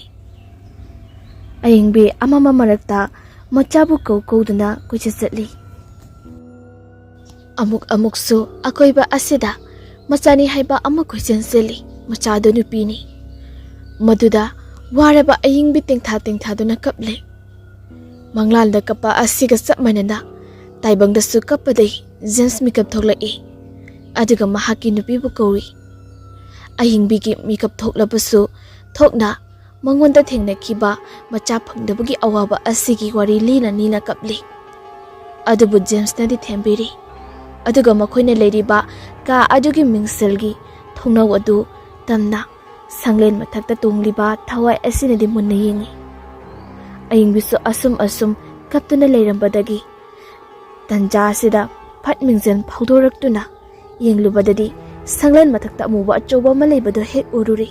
ꯑꯌꯤꯡꯕꯤ ꯑꯃꯝꯕ ꯃꯔꯛꯇ ꯃꯆꯥꯕꯨ ꯀꯧ ꯀꯧꯗꯨꯅ ꯀꯣꯏꯆꯠ ꯆꯠꯂꯤ꯫ ꯑꯃꯨꯛ ꯑꯃꯨꯛꯁꯨ ꯑꯀꯣꯏꯕ ꯑꯁꯤꯗ ꯃꯆꯥꯅꯤ ꯍꯥꯏꯕ ꯑꯃ ꯀꯣꯏꯆꯦꯟ ꯆꯦꯜꯂꯤ꯫ ꯃꯆꯥꯗꯨ ꯅꯨꯄꯤꯅꯤ꯫ ꯃꯗꯨꯗ ꯋꯥꯔꯕ ꯑꯌꯤꯡꯕꯤ ꯇꯦꯡꯊꯥ ꯇꯦꯡꯊꯥꯗꯨꯅ ꯀꯞꯂꯤ꯫ ꯃꯪꯂꯥꯟꯗ ꯀꯞꯄ ꯑꯁꯤꯒ ꯆꯞ ꯃꯥꯟꯅꯅ ꯇꯥꯏꯕꯪꯗꯁꯨ ꯀꯞꯄꯗꯩ ꯖꯦꯝꯁ ꯃꯤꯀꯞ ꯊꯣꯛꯂꯛꯏ꯫ ꯑꯗꯨꯒ ꯃꯍꯥꯛꯀꯤ ꯅꯨꯄꯤꯕꯨ ꯀꯧꯏ꯫ ꯑꯍꯤꯡꯕꯤꯒꯤ ꯃꯤꯀꯞ ꯊꯣꯛꯂꯕꯁꯨ ꯊꯣꯛꯅ ꯃꯉꯣꯟꯗ ꯊꯦꯡꯅꯈꯤꯕ ꯃꯆꯥ ꯐꯪꯗꯕꯒꯤ ꯑꯋꯥꯕ ꯑꯁꯤꯒꯤ ꯋꯥꯔꯤ ꯂꯤꯅ ꯂꯤꯅ ꯀꯞꯂꯤ꯫ ꯑꯗꯨꯕꯨ ꯖꯦꯝꯁꯅꯗꯤ ꯊꯦꯝꯕꯤꯔꯤ꯫ ꯑꯗꯨꯒ ꯃꯈꯣꯏꯅ ꯂꯩꯔꯤꯕ ꯀꯥ ꯑꯗꯨꯒꯤ ꯃꯤꯡꯁꯦꯜꯒꯤ ꯊꯣꯡꯅꯥꯎ ꯑꯗꯨ ꯇꯝꯅ ꯁꯪꯂꯦꯟ ꯃꯊꯛꯇ ꯇꯣꯡꯂꯤꯕ ꯊꯋꯥꯏ ꯑꯁꯤꯅꯗꯤ ꯃꯨꯟꯅ ꯌꯦꯡꯏ꯫ ꯑꯌꯤꯡꯕꯤꯁꯨ ꯑꯁꯨꯝ ꯑꯁꯨꯝ ꯀꯞꯇꯨꯅ ꯂꯩꯔꯝꯕꯗꯒꯤ ꯇꯟꯖꯥ ꯑꯁꯤꯗ ꯐꯠ ꯃꯤꯡꯖꯦꯜ ꯐꯥꯎꯗꯣꯔꯛꯇꯨꯅ ꯌꯦꯡꯂꯨꯕꯗꯗꯤ ꯁꯪꯂꯦꯟ ꯃꯊꯛꯇ ꯑꯃꯨꯕ ꯑꯆꯧꯕ ꯑꯃ ꯂꯩꯕꯗꯨ ꯍꯦꯛ ꯎꯔꯨꯔꯤ꯫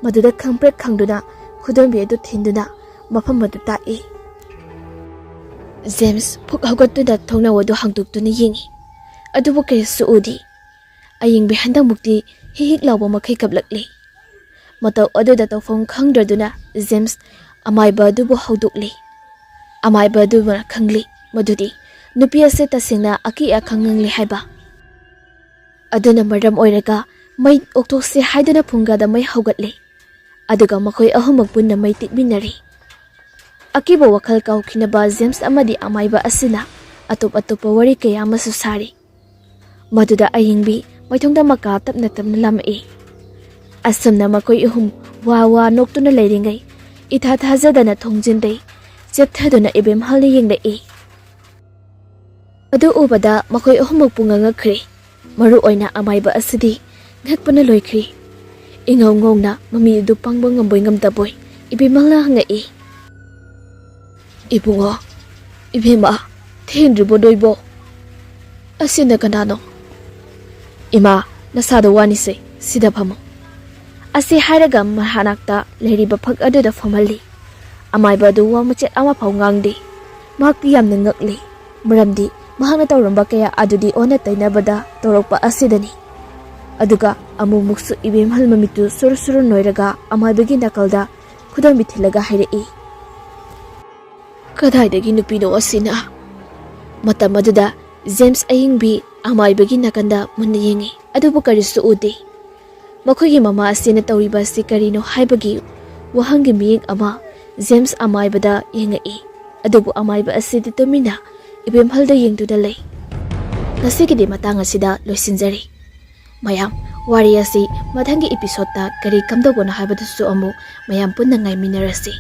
ꯃꯗꯨꯗ ꯈꯪꯄ꯭ꯔꯦꯛ ꯈꯪꯗꯨꯅ ꯈꯨꯗꯣꯝꯕꯤ ꯑꯗꯨ ꯊꯤꯟꯗꯨꯅ ꯃꯐꯝ ꯑꯗꯨ ꯇꯥꯛꯏ꯫ ꯖꯦꯝꯁ ꯐꯨꯛ ꯍꯧꯒꯠꯇꯨꯅ ꯊꯣꯡꯅꯥꯎ ꯑꯗꯨ ꯍꯥꯡꯗꯣꯛꯇꯨꯅ ꯌꯦꯡꯏ꯫ ꯑꯗꯨꯕꯨ ꯀꯔꯤꯁꯨ ꯎꯗꯦ꯫ ꯑꯌꯤꯡꯕꯤ ꯍꯟꯗꯛꯃꯨꯛꯇꯤ ꯍꯤꯛ ꯍꯤꯛ ꯂꯥꯎꯕ ꯃꯈꯩ ꯀꯞꯂꯛꯂꯤ꯫ ꯃꯇꯧ ꯑꯗꯨꯗ ꯇꯧꯐꯝ ꯈꯪꯗ꯭ꯔꯗꯨꯅ ꯖꯦꯝꯁ ꯑꯃꯥꯏꯕ ꯑꯗꯨꯕꯨ ꯍꯧꯗꯣꯛꯂꯤ꯫ ꯑꯃꯥꯏꯕ ꯑꯗꯨꯅ ꯈꯪꯂꯤ ꯃꯗꯨꯗꯤ ꯅꯨꯄꯤ ꯑꯁꯤ ꯇꯁꯦꯡꯅ ꯑꯀꯤ ꯑꯈꯪ ꯉꯪꯂꯤ ꯍꯥꯏꯕ꯫ ꯑꯗꯨꯅ ꯃꯔꯝ ꯑꯣꯏꯔꯒ ꯃꯩ ꯑꯣꯛꯊꯣꯛꯁꯤ ꯍꯥꯏꯗꯨꯅ ꯐꯨꯡꯒꯥꯗ ꯃꯩ ꯍꯧꯒꯠꯂꯤ꯫ ꯑꯗꯨꯒ ꯃꯈꯣꯏ ꯑꯍꯨꯝꯃꯛ ꯄꯨꯟꯅ ꯃꯩ ꯇꯤꯛꯃꯤꯟꯅꯔꯤ꯫ ꯑꯀꯤꯕ ꯋꯥꯈꯜ ꯀꯥꯎꯈꯤꯅꯕ ꯖꯦꯝꯁ ꯑꯃꯗꯤ ꯑꯃꯥꯏꯕ ꯑꯁꯤꯅ ꯑꯇꯣꯞ ꯑꯇꯣꯞꯄ ꯋꯥꯔꯤ ꯀꯌꯥ ꯑꯃꯁꯨ ꯁꯥꯔꯤ꯫ ꯃꯗꯨꯗ ꯑꯌꯤꯡꯕꯤ ꯃꯥꯏꯊꯣꯡꯗ ꯃꯀꯥ ꯇꯞꯅ ꯇꯞꯅ ꯂꯥꯝꯃꯛꯏ꯫ ꯑꯁꯨꯝꯅ ꯃꯈꯣꯏ ꯑꯍꯨꯝ ꯋꯥ ꯋꯥ ꯅꯣꯛꯇꯨꯅ ꯂꯩꯔꯤꯉꯩ ꯏꯊꯥ ꯊꯥꯖꯗꯅ ꯊꯣꯡꯖꯤꯟꯗꯩ ꯆꯦꯞꯊꯗꯨꯅ ꯏꯕꯦꯝꯍꯜꯅ ꯌꯦꯡꯂꯛꯏ꯫ ꯑꯗꯨ ꯎꯕꯗ ꯃꯈꯣꯏ ꯑꯍꯨꯝꯃꯛꯄꯨ ꯉꯛꯈ꯭ꯔꯦ꯫ ꯃꯔꯨ ꯑꯣꯏꯅ ꯑꯃꯥꯏꯕ ꯑꯁꯤꯗꯤ ꯉꯛꯄꯅ ꯂꯣꯏꯈ꯭ꯔꯦ꯫ ꯏꯉꯧ ꯉꯧꯅ ꯃꯃꯤ ꯑꯗꯨ ꯄꯥꯡꯕ ꯉꯝꯕꯣꯏ ꯉꯝꯗꯕꯣꯏ ꯏꯕꯦꯝꯃꯜꯅ ꯍꯪꯉꯛꯏ꯫ "ꯏꯕꯨꯡꯉꯣ, ꯏꯕꯦꯝꯃ, ꯊꯦꯡꯗ꯭ꯔꯤꯕꯣ ꯅꯣꯏꯕꯣ? ꯑꯁꯤꯅ ꯀꯅꯥꯅꯣ? ꯏꯃꯥ, ꯅꯁꯥꯗꯣ ꯋꯥꯅꯤꯁꯦ, ꯁꯤꯗ ꯐꯝꯃꯣ꯫" ꯑꯁꯤ ꯍꯥꯏꯔꯒ ꯃꯍꯥꯛꯅꯥꯛꯇ ꯂꯩꯔꯤꯕ ꯐꯛ ꯑꯗꯨꯗ ꯐꯝꯍꯜꯂꯤ꯫ ꯑꯃꯥꯏꯕ ꯑꯗꯨ ꯋꯥ ꯃꯆꯦꯠ ꯑꯃꯐꯥꯎ ꯉꯥꯡꯗꯦ꯫ ꯃꯍꯥꯛꯇꯤ ꯌꯥꯝꯅ ꯉꯛꯂꯤ, ꯃꯔꯝꯗꯤ ꯃꯍꯥꯛꯅ ꯇꯧꯔꯝꯕ ꯀꯌꯥ ꯑꯗꯨꯗꯤ ꯑꯣꯟꯅ ꯇꯩꯅꯕꯗ ꯇꯧꯔꯛꯄ ꯑꯁꯤꯗꯅꯤ꯫ ꯑꯗꯨꯒ ꯑꯃꯨꯛꯃꯨꯛꯁꯨ ꯏꯕꯦꯝꯍꯜ ꯃꯃꯤꯠꯇꯨ ꯁꯨꯔꯨ ꯁꯨꯔꯨ ꯅꯣꯏꯔꯒ ꯑꯃꯥꯏꯕꯒꯤ ꯅꯥꯀꯜꯗ ꯈꯨꯗꯣꯝꯕꯤ ꯊꯤꯜꯂꯒ ꯍꯥꯏꯔꯛꯏ, "ꯀꯗꯥꯏꯗꯒꯤ ꯅꯨꯄꯤꯅꯣ ꯑꯁꯤꯅ?" ꯃꯇꯝ ꯑꯗꯨꯗ ꯖꯦꯝꯁ ꯑꯌꯤꯡꯕꯤ ꯑꯃꯥꯏꯕꯒꯤ ꯅꯥꯀꯟꯗ ꯃꯨꯟꯅ ꯌꯦꯡꯉꯤ, ꯑꯗꯨꯕꯨ ꯀꯔꯤꯁꯨ ꯎꯗꯦ꯫ ꯃꯈꯣꯏꯒꯤ ꯃꯃꯥ ꯑꯁꯤꯅ ꯇꯧꯔꯤꯕ ꯑꯁꯤ ꯀꯔꯤꯅꯣ ꯍꯥꯏꯕꯒꯤ ꯋꯥꯍꯪꯒꯤ ꯃꯤꯌꯦꯡ ꯑꯃ ꯖꯦꯝꯁ ꯑꯃꯥꯏꯕꯗ ꯌꯦꯡꯉꯛꯏ, ꯑꯗꯨꯕꯨ ꯑꯃꯥꯏꯕ ꯑꯁꯤꯗꯤ ꯇꯨꯃꯤꯟꯅ ꯏꯕꯦꯝꯍꯜꯗ ꯌꯦꯡꯗꯨꯅ ꯂꯩ꯫ ꯉꯁꯤꯒꯤꯗꯤ ꯃꯇꯥꯡ ꯑꯁꯤꯗ ꯂꯣꯏꯁꯤꯟꯖꯔꯦ꯫ ꯃꯌꯥꯝ, ꯋꯥꯔꯤ ꯑꯁꯤ ꯃꯊꯪꯒꯤ episode ꯀꯔꯤ ꯀꯝꯗꯧꯕꯅꯣ ꯍꯥꯏꯕꯗꯨꯁꯨ ꯑꯃꯨꯛ ꯃꯌꯥꯝ ꯄꯨꯟꯅ ꯉꯥꯏꯃꯤꯟꯅꯔꯁꯤ꯫